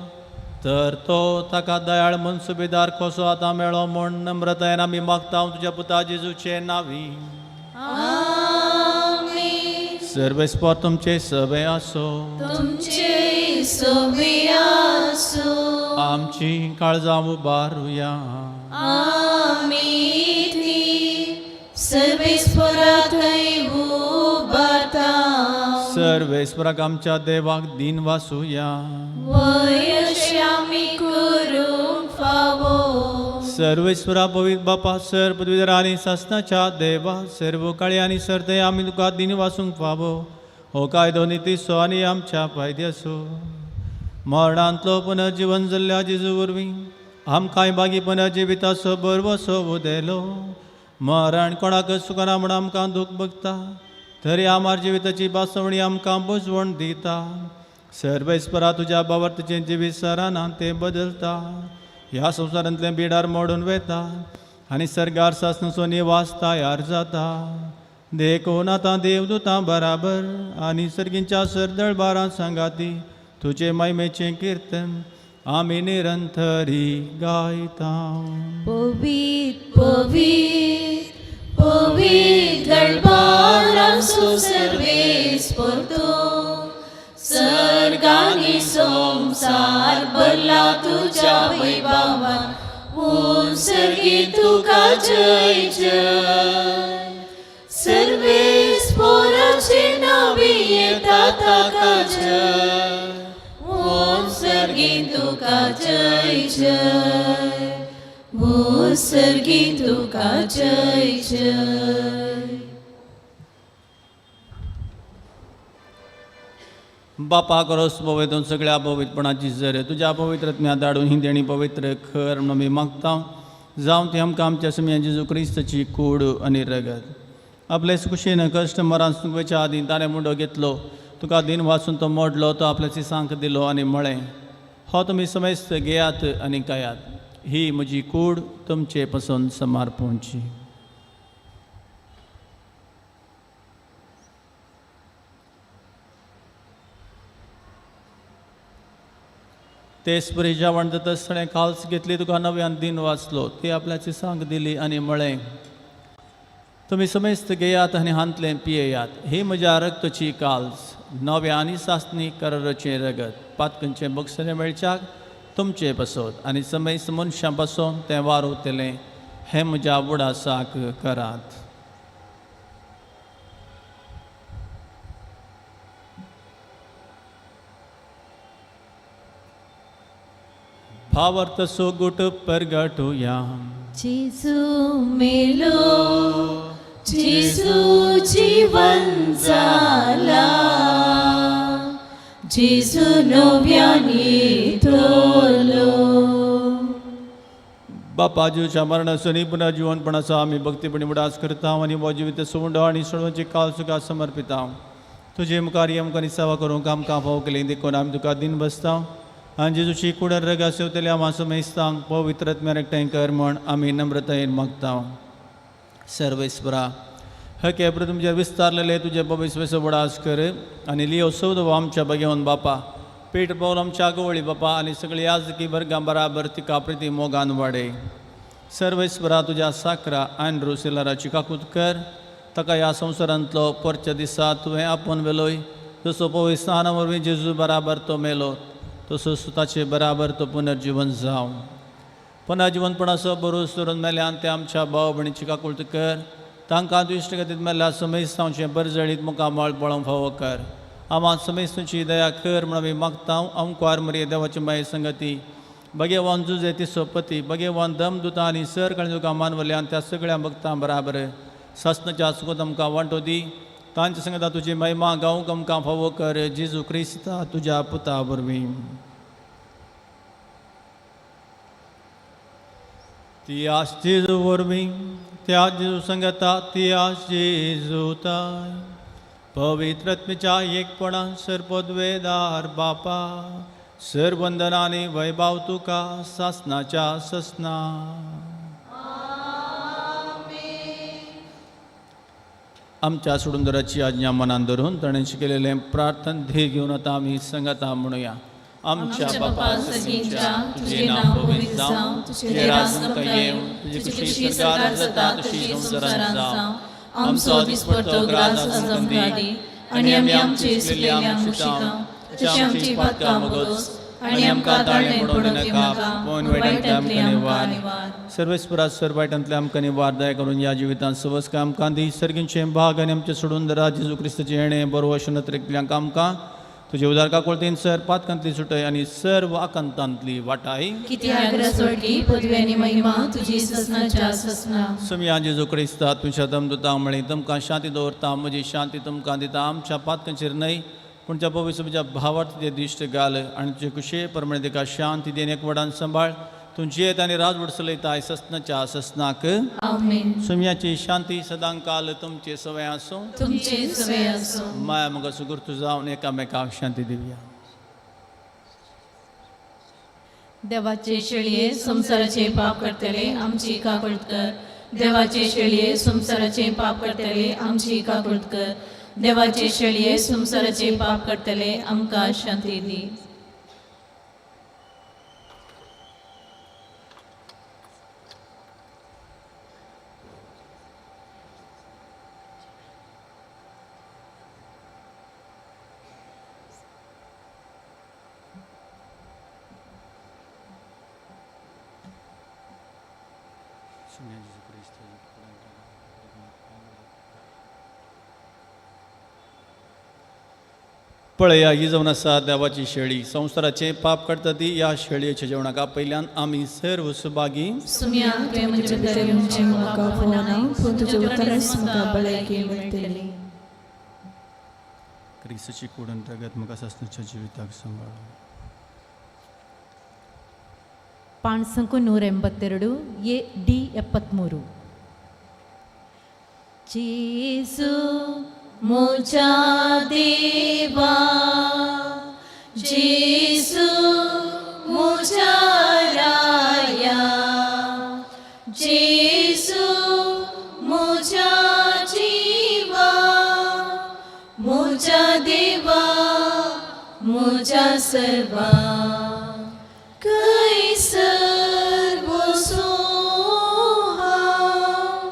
तर तो ताका दयाळ म्हूण सुबेदार कसो आतां मेळो म्हूण नम्रतायेन आमी मागता तुज्या पुता जेजूचे नांवी. आमेन. सर्वेस्पर तुमचे सवे आसो. तुमचे सोबे आसो. आमची काळजां उबारुया. आमी ती सर्वेस्परा थंय उबारता. सर्वेस्पराक आमच्या देवाक दिन वासुया. वयश्यामी करूंक फावो. सर्वेस्वरा पवित्र बापा, सर पदवीधर आनी सासनाच्या देवा, सर्व काळी आनी सर्ते आमी तुका दिन वासूंक फावो. हो कायदो नितीचो आनी आमच्या फायद्याचो. मरणांतलो पुनर्जीवन जाल्ल्या जेजू वरवीं आमकांय बागी पुनर्जिविताचो बरवसो उदेलो. मरण कोणाकच सुकना म्हूण आमकां दूख भोगता तरी आमार जिविताची बासवणी आमकां बुजवण दिता. सर्वेस्परा, तुज्या बावर्तचें जिवीत सराना तें बदलता, ह्या संवसारांतलें बिडार मोडून वेता आनी सर्गार सासणाचो निवास तयार जाता. देखून आतां देवदूतां बराबर आनी सर्गींच्या सरदळ बारां सांगाती तुजे महिमेचें किर्तन आमी निरंतरी गायता. पवित्र पवित्र पवित्र दरबारांसो सर्वेस्पर तूं सर्गानी संवसार भरला तुज्या वैभवान. ओम सर्गी तुका जय जय. सर्वेस्पराचे नांवी येता ताका जय. ओम सर्गी तुका जय जय. ओ सर्गी तुका जय जय. बापा करोस पवित्र सगळ्या पवित्रपणाची जर तुज्या पवित्रत्म्या धाडून ही देणी पवित्र खर म्हणून आमी मागता. जावं ती आमकां आमच्या सुमया जेजू क्रिस्ताची कूड आनी रगत. आपले कुशीन कश्ट मरान सुकवेच्या आदीं ताणें मुंडो घेतलो, तुका दिन वाचून तो मोडलो, तो आपल्या सिसांक दिलो आनी म्हळें, हो तुमी समेस्त घेयात आनी खायात, ही म्हजी कूड तुमचे पसून समार्पोवची. तेच परी जेवण जातच ताणें काल्स घेतली, तुका नव्यान दिन वाचलो, ती आपल्याची सांग दिली आनी म्हळें, तुमी समेस्त घेयात आनी हांतलें पियेयात, ही म्हज्या रक्तची काल्स, नव्या आनी सासणी कराराचें रगत, पातकनचें बक्षणें मेळच्याक तुमचे पासत आनी समेस्त मनशां पासून तें वारवतलें, हें म्हज्या उडासाक करात. भावार्थ सोगूट परगटुया. जेजू मेलो, जेजू जिवन जाला, जेजू नव्यान येतलो. बापा जेजूच्या मरणाचो आनी पुनः जिवनपणाचो आमी भक्तीपणी उडास करता आनी हो जिवीत सोंडो आनी सोडोवची काल तुका समर्पिता. तुजे मुखार हे मुखार सेवा करूंक आमकां फावो केली देखून आमी तुका दिन बसता आनी जेजूची कुडर रगा सेवतल्या आमा मेस्तांक पवित्र आत्म्यान एकठांय कर म्हण आमी नम्रतायेन मागता. सर्वेस्परा हके तुमचेर विस्तारलेले तुजे भविश्य उडास कर आनी लियो सौदो आमच्या बगेवन बापा पेट पावल आमच्या गवळी बापा आनी सगळी याजकी वर्गां बराबर तिका प्रिती मोगान वाडय. सर्वेस्परा तुज्या साकरा आंड्रू सिलाराची काकूत कर, ताका ह्या संवसारांतलो परच्या दिसा तुवें आपोवन व्हेलोय. जसो पवित्र स्नाना वरवीं जेजू बराबर तो मेलो तसोच ताचे बराबर तो पुनर्जिवन जावं. पुनर्जिवनपणाचो भरोस धरून मेल्यान ते आमच्या भाव भयणीची काकूत कर, तांकां दुश्ट गतीत मेल्ल्या समेस्तांचें बरजळीत मुखामळ पळोवंक फावो कर. आमा समेस्तांची दया कर म्हण आमी मागता. आमकार मरिये देवाची माये संगती भगेवान जुजे तिसोपती भगेवान दमदुता आनी सर काळी तुका मानवल्यान त्या सगळ्या भक्तां बराबर सासनाच्या सुखद आमकां वांटो दी. तांच्या संगता तुजी महिमा गावंक आमकां फावो कर जेजू क्रिस्ता तुज्या पुता वरवीं. ती आस जेजू वरवीं त्या जेजू संगता ती आस जेजू ताय पवित्र आत्म्याच्या एकपणान सर्पद्वेदार बापा सरवंदना आनी वैभाव तुका सासनाच्या ससना. आमच्या सोडूनदाराची आज्ञा मनान धरून ताणें शिकयलेलें प्रार्थन ध्येय घेवन आतां आमी संगता म्हणुया. आमच्या बापा सर्गींच्या तुजें नांव पवित्र जावं, तुजें राज आमकां येवं, तुजी खुशी स्वर्गार जाता तशी संवसारांत जावं. आमचो दिसपडतो ग्रास आज आमकां दी आनी आमी आमचे चुकलेल्या मुशिकां तशी आमची पातकां मोगोस आनी आमकां ताळणें पडूं दिनाका, पूण वायटांतले आमकां निवार. सर्वेस्परा सर वायटांतले आमकां निवार दया करून ह्या जिवितांत सवस आमकां दी. सर्गींचें भाग आनी आमचें सोडून दरा जेजू क्रिस्ताचें येणें बरो नत्रेकल्यांक आमकां तुजे उदार काकुळतीन सर पातकांतली सुटय आनी सर्व आकांतांतली वाटाय. कित्याक रसवटी पदवी आनी महिमा तुजी ससनाच्या ससना. सुमया जेजू क्रिस्ता तुमच्या दमदुता म्हळी तुमकां शांती दवरता, म्हजी शांती तुमकां दिता. आमच्या पातकांचेर न्हय पूण त्या पवित्र तुज्या भावार्थ ते दिश्ट घाल आनी तुजे कुशे प्रमाणे तिका शांती then एक वडान सांबाळ. तूं जियेत आनी राजवट चलयताय ससनाच्या ससनाक. आमेन. सुमयाची शांती सदांकाल तुमचे सवय आसूं. तुमचे सवय आसूं. माया म्हाका सुगुर्तू जावन एकामेकाक शांती दिवया. देवाचे शेळये संवसाराचे पाप करतले आमची काकूळत कर. देवाचे शेळये संवसाराचे पाप करतले आमची काकूळत कर. देवाचे शेळये संवसाराचे पाप करतले आमकां शांती दी. पळया ही जावन आसा देवाची शेळी, संवसाराचें पाप काडटा ती ह्या शेळयेच्या जेवणाक आपयल्यान आमी सर्व सुभागी. सुम्या तुवें म्हजे भितर येवचें म्हाका फावना, पूण तुज्या उतरांच म्हाका भलायकी मेळटली. क्रिस्ताची कूड आनी रगत म्हाका सासणाच्या जिविताक सांबाळ. ಪಾಣ್ಸಂಕು 182 ಎ ಡಿ 73. जेजू म्हज्या देवा, जेजू म्हज्या राया, जेजू म्हज्या जिवा, म्हज्या देवा म्हज्या सर्वा. कैसर बसूं हांव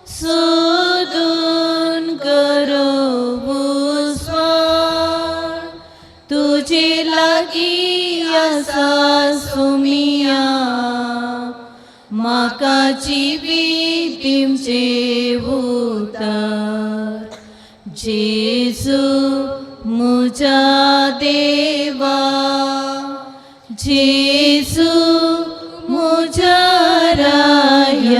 सोदून करूं स्वार, तुजे लागीं आसा सुमिया, म्हाका जिवीत दिवचें उतर. जेजू म्हज्या देवा, जेजू म्हज्या राया,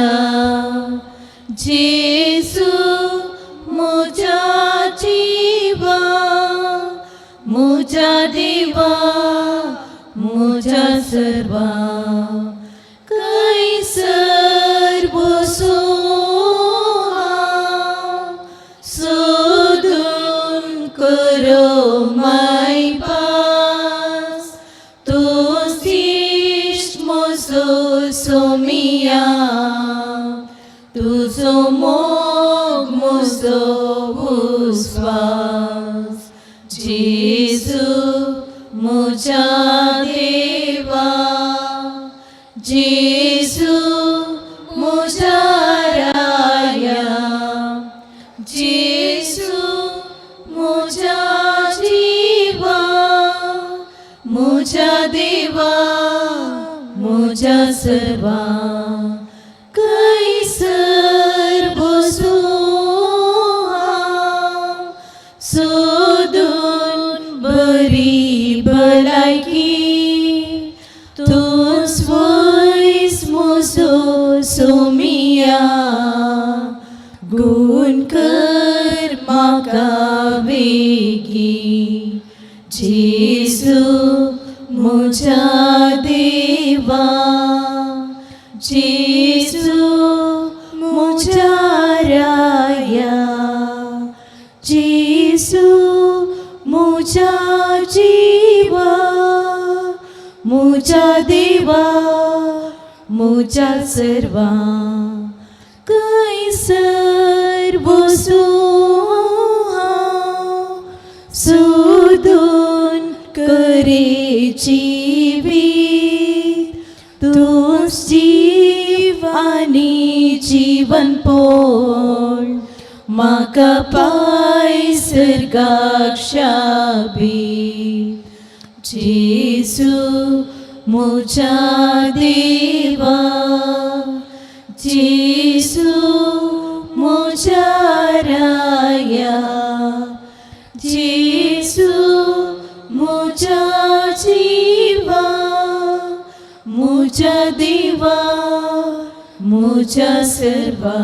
म्हज्या सर्वा कैसर बसो हांव सोदून करो माय पास तूं इश्ट म्हजो सोमिया तुजो मोग म्हजो उस्वास जेजू म्हज्या देवा जेजू म्हज्या राया जेजू म्हज्या जिवा म्हज्या देवा म्हज्या सर्वा कैसर बसो हांव सोदून बरी भलायकी तूं स्वैस म्हजो सोमिया गुण कर म्हाका वेगीं जेजू म्हज्या देवा जेजू म्हज्या राया जेजू म्हज्या जिवा म्हज्या देवा म्हज्या सर्वा कैसर बसो हांव सोदून करे जिवीत तूंच जीव आनी जिवनपोण म्हाका पाय सर्गाक शाबी जेजू म्हज्या देवा जेजू म्हज्या राया जेजू म्हज्या जिवा म्हज्या देवा म्हज्या सर्वा.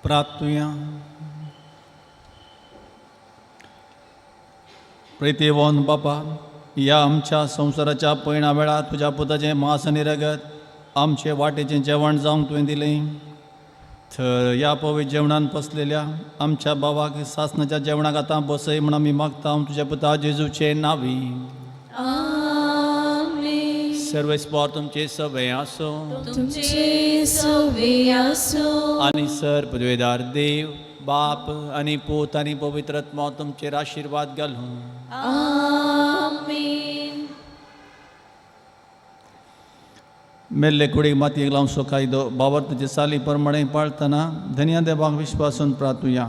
प्रार्थुया. प्रेतेवन बापा, ह्या आमच्या संवसाराच्या पयणा वेळार तुज्या पुताचें मांस आनी रगत आमचे वाटेचें जेवण जावंक तुवें दिलें, तर ह्या पवित्र जेवणान बसलेल्या आमच्या बाबाक सासणाच्या जेवणाक आतां बसय म्हूण आमी मागता तुज्या पुता जेजूचे नांवी. आमेन. सर्वेस्पर तुमचे सवे आसो. तुमचे सवे आसो. आनी सर पदवेदार देव बाप आनी पूत आनी पवित्र आत्मा तुमचेर आशिर्वाद घालूं. आमेन. मेल्ले कुडीक मातयेक लावचो कायदो बाबरताचे साली प्रमाणे पाळतना धनया देवाक विश्वासून प्रार्थुया.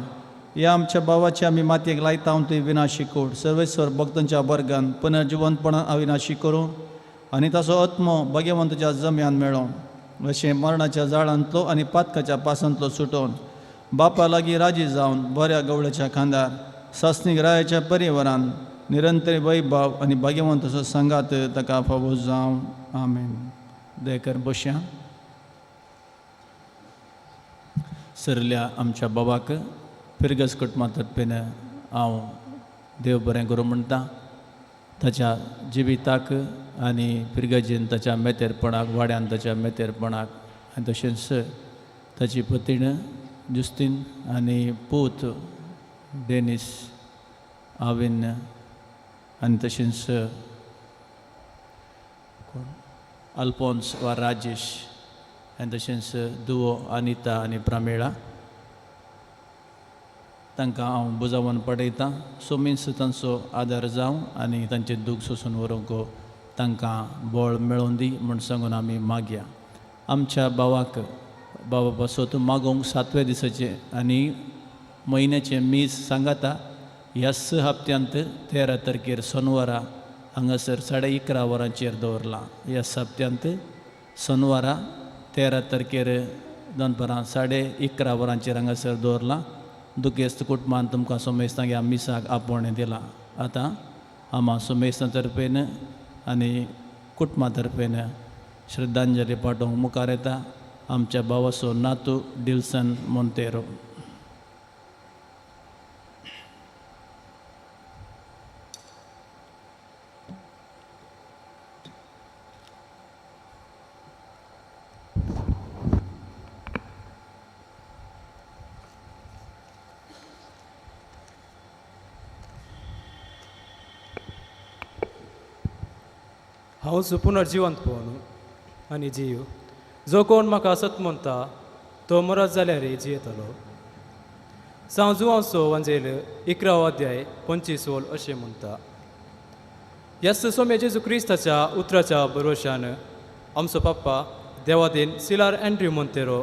ह्या आमच्या भावाची आमी मातयेक लायता ती विनाशी कूड सर्वेस्वर भक्तांच्या वर्गान पुनर्जिवंतपणान अविनाशी करूं आनी ताचो आत्मो भाग्यवंताच्या जम्यान मेळो, अशें मरणाच्या जाळांतलो आनी पातकाच्या पासांतलो सुटोवन बापा लागीं राजी जावन बऱ्या गवळ्याच्या खांदार सासणीक रायाच्या परिवारान निरंतर वैभाव आनी भाग्यवंताचो सांगात ताका फावो जावं. आमेन. दयकर बशया. सरल्या आमच्या बाबाक फिरगस कुटुंबा तर्फेन हांव देव बरें करूं म्हणटा. ताच्या जिविताक आनी पिरगजेन ताच्या मेतेरपणाक, वाड्यान ताच्या मेतेरपणाक, आनी तशेंच ताची पतीण जुस्तीन आनी पूत डेनीस आविन आनी तशेंच कोण अल्फोन्स वा राजेश आनी तशेंच दुवो अनिता आनी प्रमेळा तांकां हांव बुजावन पडयतां. सोमीस तांचो आदार जावं आनी तांचें दूख सोसून व्हरूंक तांकां बळ मेळोवन दी म्हूण सांगून आमी मागया. आमच्या भावाक बाबा पासत मागोवंक सातव्या दिसाचें आनी म्हयन्याचें मीस सांगाता ह्याच हप्त्यांत 13 तारखेर सोनवारा हांगासर 11:30 वरांचेर दवरलां. ह्या हप्त्यांत सोनवारा 13 तारखेर दनपरां 11:30 वरांचेर हांगासर दवरलां. दुखेस्त कुटुंबान तुमकां सोमेस्तांक ह्या मिसाक आपोवणें दिलां. आतां आमा सोमेस्तां तर्फेन आनी कुटुंबा तर्फेन श्रद्धांजली पाठोवंक मुखार येता आमच्या भावाचो नातू डिल्सन मोंतेरो. हांव पुनर्जिवंतपण आनी जीव, जो कोण म्हाका सत म्हणटा तो मरत जाल्यार जियेतलो. सांव जुवांचो वांजेल 11 अध्याय 25 वोल अशें म्हणटा. ह्याच सोम्या जेजू क्रिस्ताच्या उतराच्या भरवशान आमचो पप्पा देवादीन सिलार एंड्र्यू मोंतेरो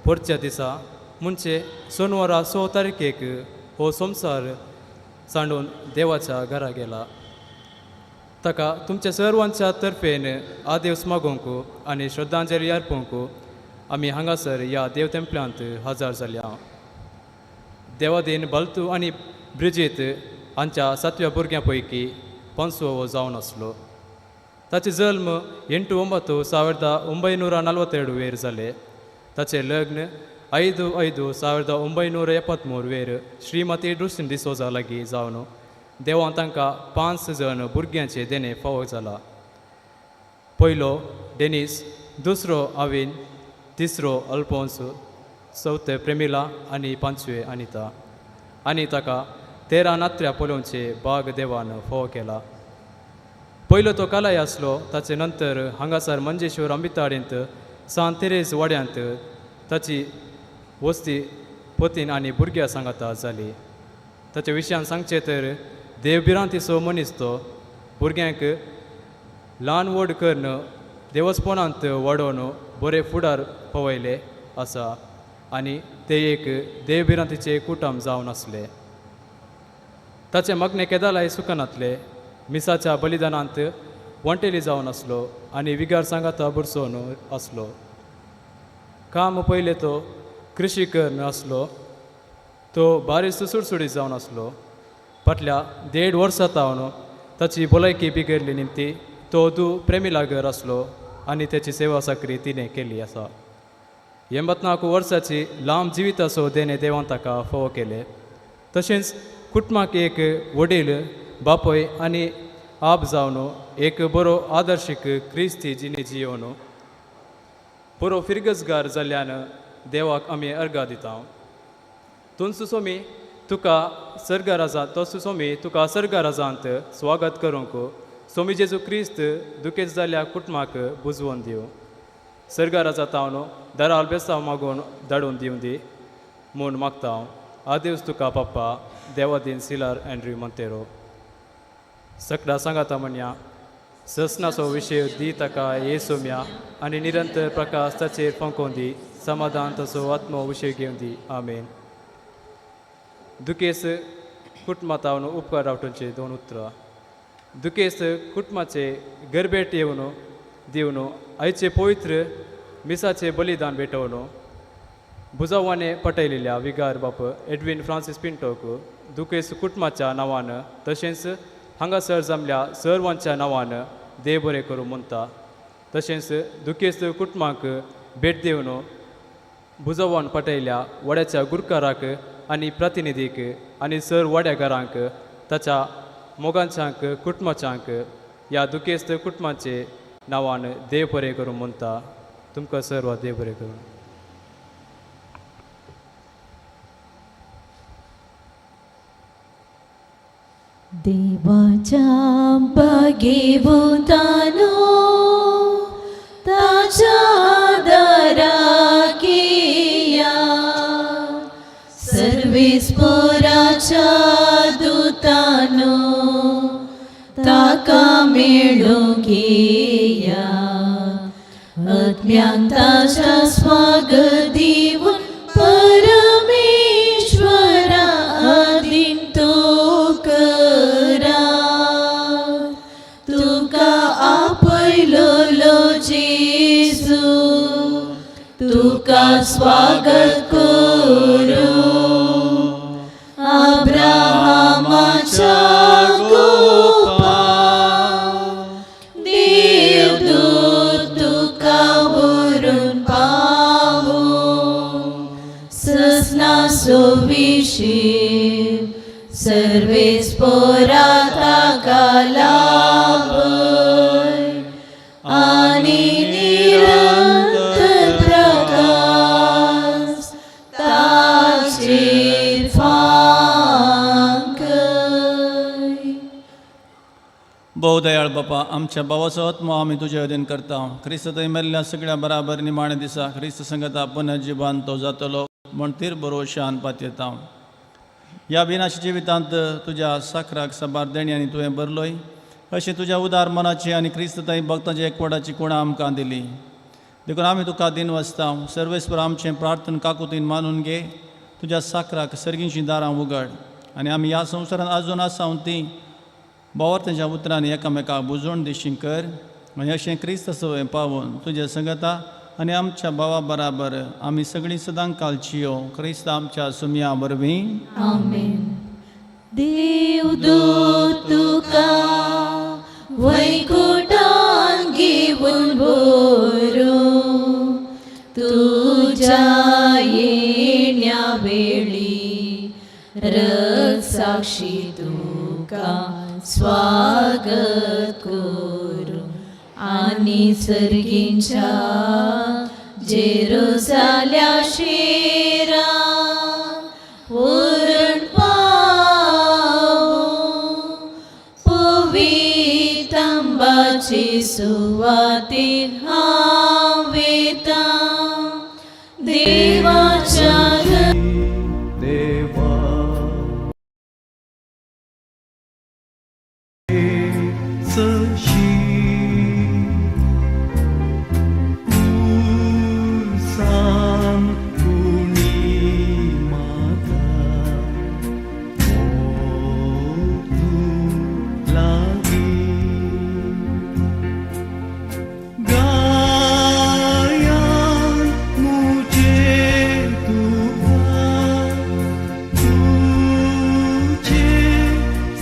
पोरच्या दिसा म्हणजे सोनवारा 6 तारखेक हो संवसार सांडून देवाच्या घरा गेला. ताका तुमच्या सर्वांच्या तर्फेन आदेवस मागोवंक आनी श्रद्धांजली अर्पूंक आमी हांगासर ह्या देव तेंपल्यांत हजर जाल्या. देवादीन बालतू आनी ब्रिजीत हांच्या 7व्या भुरग्यां पैकी 5वो जावन आसलो. ताचे जल्म 8/9/1942 वेर जाले. ताचें लग्न 5/5/1973 वेर श्रीमती ड्रुसिन डिसोजा लागीं जावन देवान तांकां 5 जण भुरग्यांचे देणें फावो जाला. पयलो डेनीस, दुसरो आविन, तिसरो अल्फोन्स, चवथे प्रेमिला आनी 5वे अनिता. आनी ताका 13 नात्र्या पळोवचे बाग देवान फावो केला. पयलो तो कालाय आसलो. ताचे नंतर हांगासर मंजेश्वर अंबिताडींत सांत तेरेज वाड्यांत ताची वस्ती पतीन आनी भुरग्यां सांगाता जाली. ताच्या विशयान सांगचें तर देवभिरांतीचो मनीस तो भुरग्यांक ल्हान व्हड करून देवस्पणांत वाडोवन बरे फुडार पावयले आसा आनी ते एक देवभिरांतीचे कुटुंब जावन आसले. ताचें मागणें केदालाय सुकनातले. मिसाच्या बलिदानांत वंटेली जावन आसलो आनी विगार सांगाता बुरसोवन आसलो. काम पयलें तो कृशी करून आसलो. तो बारीस सुडसुडीत जावन आसलो. फाटल्या 1.5 वर्सां तावन ताची भलायकी बिगडली निमती तो दू प्रेमिलागर आसलो आनी ताची सेवा साकरी तिणें केल्ली आसा. 84 वर्साची लांब जिविताचो देणें देवान ताका फावो केलें. तशेंच कुटुंबाक एक वडील बापूय आनी आप जावन एक बरो आदर्शीक क्रिस्ती जिणे जियोवन बरो फिरगजगार जाल्ल्यान देवाक आमी अर्गां दिता. तुमचो सोमी तुका सर्गराजांत तो सोमी तुका सर्गराजांत स्वागत करूंक सोमी जेजू क्रिस्त दुखेस्त जाल्ल्या कुटुंबाक बुजवून दिवं. सर्गराजा तावन दराल बेसांव मागून धाडून दिवं दी म्हूण मागता हांव. आदेवस तुका पप्पा देवादीन सिलार एंड्र्यू मोंतेरो. सकडां सांगाता म्हणया ससनाचो विशय दी ताका ये सोम्या आनी निरंतर प्रकाश ताचेर फांकोवन दी. समाधान ताचो आत्मो विशय घेवन दी. आमेन. दुखेस्त कुटुंबा तावन उपकार रावटोचे 2 उतरां. दुखेस्त कुटुंबाचे गरबेट येवन दिवन आयचे पवित्र मिसाचे बलिदान भेटोवन बुजावाने पटयलेल्या विगार बाप एडवीन फ्रांसीस पिंटोक दुखेस्त कुटुंबाच्या नांवान तशेंच हांगासर जमल्या सर्वांच्या नांवान देव बरें करूं म्हणटा. तशेंच दुखेस्त कुटुंबाक भेट दिवन बुजोवन पटयल्या वाड्याच्या गुरकाराक आनी प्रतिनिधीक आनी सर वाड्याघरांक ताच्या मोगांच्यांक कुटुंबाच्यांक ह्या दुखेस्त कुटुंबाचे नांवान देव बरें करूं म्हणटा. तुमकां सर्व देव बरें करूं. देवाच्या बागेभोवतानो ताच्या दाराक येया, सर्वेस्पोराच्या दुतानो ताका मेळूंक येया. आत्म्यांक ताच्या स्वागत दिवन परमेश्वरा आदीन तो करा. तुका आपयलोलो जेजू तुका स्वागत करूं. अब्राहमाच्या गोपा देवदूत तुका व्हरून पावूं ससना सोविशीं सर्वेस्पोरा ताका लाभय आनी निरंतर प्रकाश ताचेर फांकय. भोव दयाळ बापा, आमच्या भावाचो आत्मो आमी तुजे अधीन करता. क्रिस्त थंय मेल्ल्या सगळ्या बराबर निमाणे दिसा क्रिस्त संगता पुनर्जिवान तो जातलो म्हण तीर भरोशान पातयेता. ह्या विनाशी जिवितांत तुज्या साखराक साबार देण्यांनी तुवें भरलोय अशें तुज्या उदार मनाची आनी क्रिस्त थंय भक्तांच्या एकवटाची कुणां आमकां दिली. देखून आमी तुका दिन वसता. सर्वेस्पर आमचें प्रार्थना काकुतीन मानून घे. तुज्या साखराक सर्गींचीं दारां उगड आनी आमी ह्या संवसारांत आजून आसा ती भावार्थांच्या उतरांनी एकामेकाक बुजोवन दिशी कर आनी अशें क्रिस्त सवय पावून तुज्या संगता आनी आमच्या भावा बराबर आमी सगळीं सदां कालचियो क्रिस्त आमच्या सुमया वरवीं. आमेन. देवदूत तुका वैकुटान घेवन व्हरूं तुज्या येण्या वेळी रसाक्षी तुका स्वागत करूं. आनी सर्गींच्या जेरुसाल्या शेरा व्हरून पावूं पवितांबाचे सुवातेक हांव वेता देवाच्या देवा सशी उसान कुणी माता मोतू लागी गायान मुझे तुका तुझे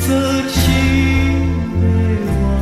सरशी देवा.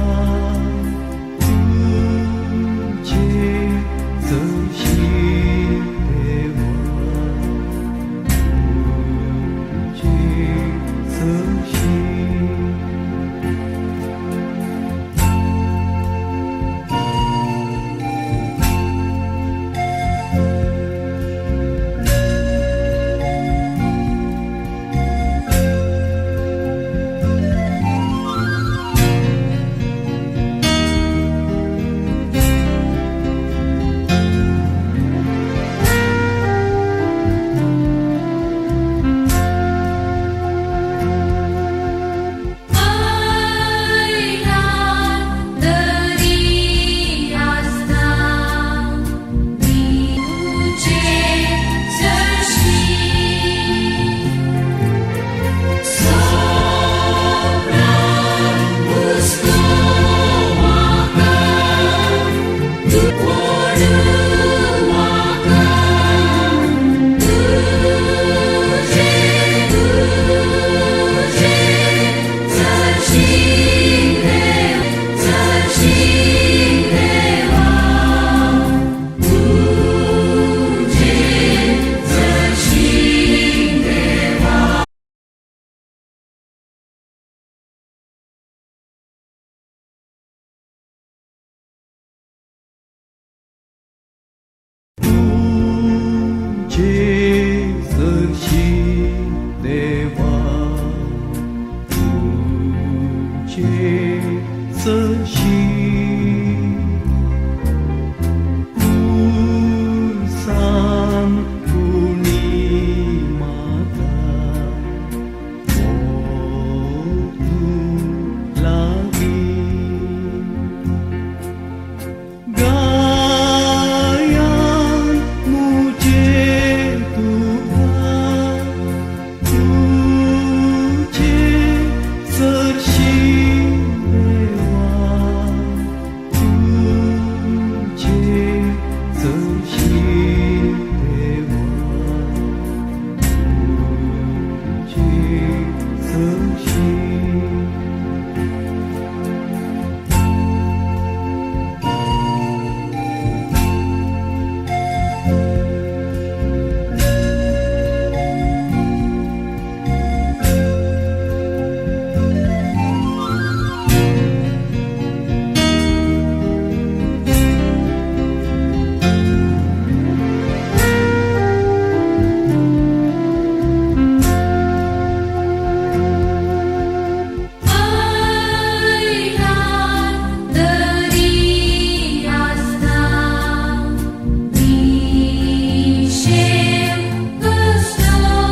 सशी उरसान कुणी माता ओ तूं लागीं गायान मुझे तुका तुझे सरशी देवा तुझे सरशी देवा तुझे सरशी. ऐरान तरी आसता निशेव कसलो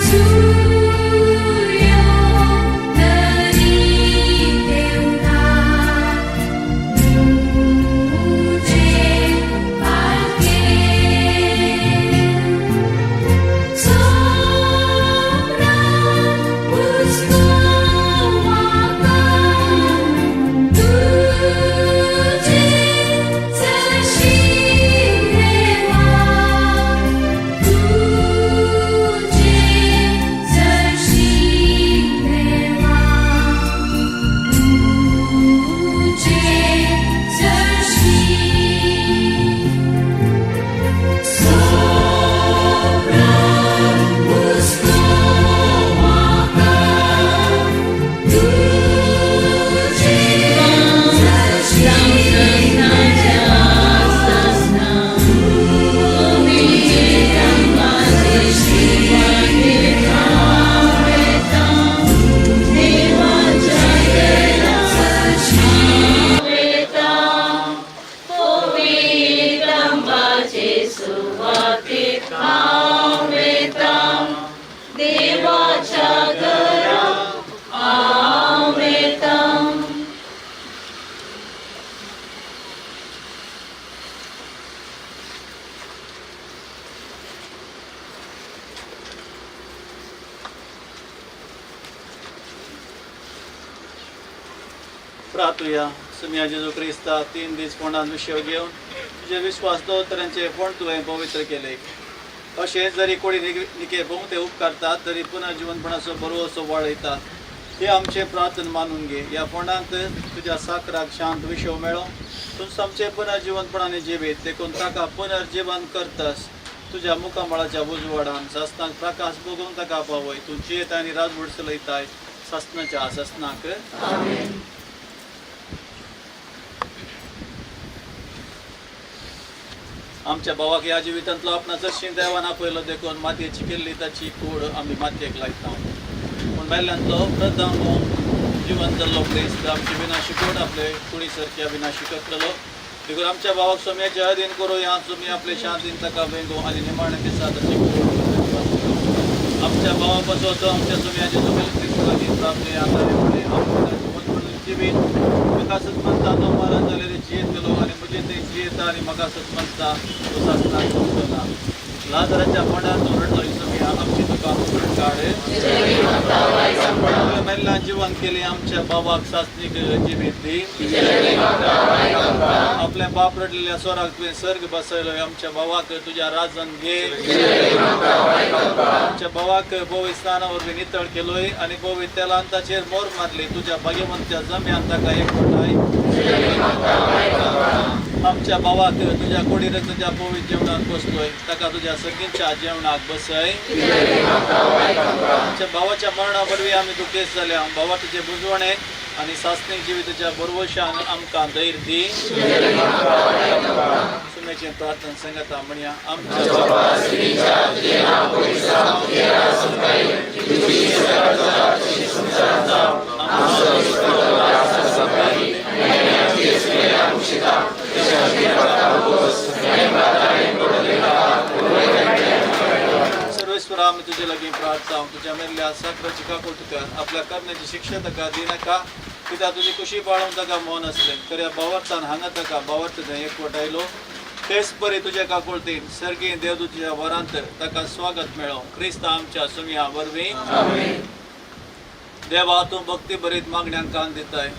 सूर्यो तरी देवता तुझे पालखे सोमना पुस्तकां तुझे सशी देवा तुझे सशी देवा तुझे सशी प्रार्थुया. सुमिया जेजू क्रिस्ता 3 दीस फोंडान विशय घेवन तुजे विश्वास दवरतल्यांचे फोंड तुवें पवित्र केले. अशें जरी कोणी निके भोंवते उपकारतात तरी पुनर्जिवनपणाचो बरोसो वाडयतात. हे आमचें प्रार्थना मानून घे. ह्या फोंडांत तुज्या साकराक शांत विशय मेळो. तूं आमचें पुनर्जिवनपणाने जिवीत देखून ताका पुनर्जिवन करतस. तुज्या मुखामळाच्या उजवाडान सासनाक प्रकाश भोगून ताका पावय. तूं जियेत आनी राजवट चलयताय सासनाच्या सासनाक. आमच्या भावाक ह्या जिवितांतलो आपणा जशी देवान आपयलो देखून मातयेची केल्ली ताची कूड आमी मातयेक लायता. पूण मेल्ल्यांतलो प्रथम जिवन जाल्लो क्रिस्त आमची विनाशी कूड आपले कुडी सारकी विनाशी करतलो. देखून आमच्या भावाक सोम्याचे अधीन करूया. सोमी आपले शांतीन ताका वेंगो आनी निमाणे दिसा ताची कूड आमच्या भावा पासून आमच्या सोम्याचे तुमी क्रिस्त लागीं प्राप्त जिवीत म्हाका सतमंता तो मरण जालें जियेतलो आनी म्हजे थंय जियेता आनी म्हाका सतमंता तो सासणाक सोंपतला. लाजराच्या फोंडार तो रडलो इसोमिया आमची तुका काड. मेल्ल्या जिवन केली आमच्या बाबाक सासणीक जिवीत दी. आपल्या बाप रडलेल्या स्वराक तुवें सर्ग बसयलो. आमच्या भावाक तुज्या राजन घे. आमच्या भावाक बोवी स्नाना वरवीं नितळ केलोय आनी बोवी तेलान ताचेर मोर मारली. तुज्या भाग्यवंत्या जम्यान ताका एकवटाय. आमच्या भावाक तुज्या कुडीर तुज्या बोवी जेवणाक बसलोय ताका तुज्या सगळींच्या जेवणाक बसय. आमच्या भावाच्या मरणा वरवीं आमी दुखेस्त जाल्या. भावा तुजे बुजवणे आनी सासणी जिविताच्या बरवशान आमकां धैर्य दी. सुमेचें प्रार्थना संगता म्हणया. आमच्या तुजे लागीं प्रार्थता तुज्या मेल्ल्या साकराची काकूळ तुका आपल्या करण्याची शिक्षा ताका दिनाका कित्याक तुजी कुशी पाळोवंक ताका मन आसलें खऱ्या भावार्थान हांगा ताका भावार्थ थंय एकवटायलो तेच परी तुज्या काकुळतीन सर्गी देवदूतच्या वरांत ताका स्वागत मेळो क्रिस्त आमच्या सुमया वरवीं. देवा, तूं भक्ती भरीत मागण्यांक कान दिताय.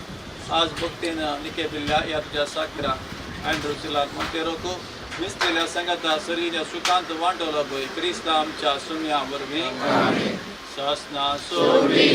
आज भक्तीन निकेपिल्ल्या ह्या तुज्या साकरा अँड्रू सिलाक मोंतेरोक मिसलेल्या सांगाता सर्गीच्या सुखांत वांटवलो पळय क्रिस्त आमच्या सुमया वरवीं. सासना सोबी.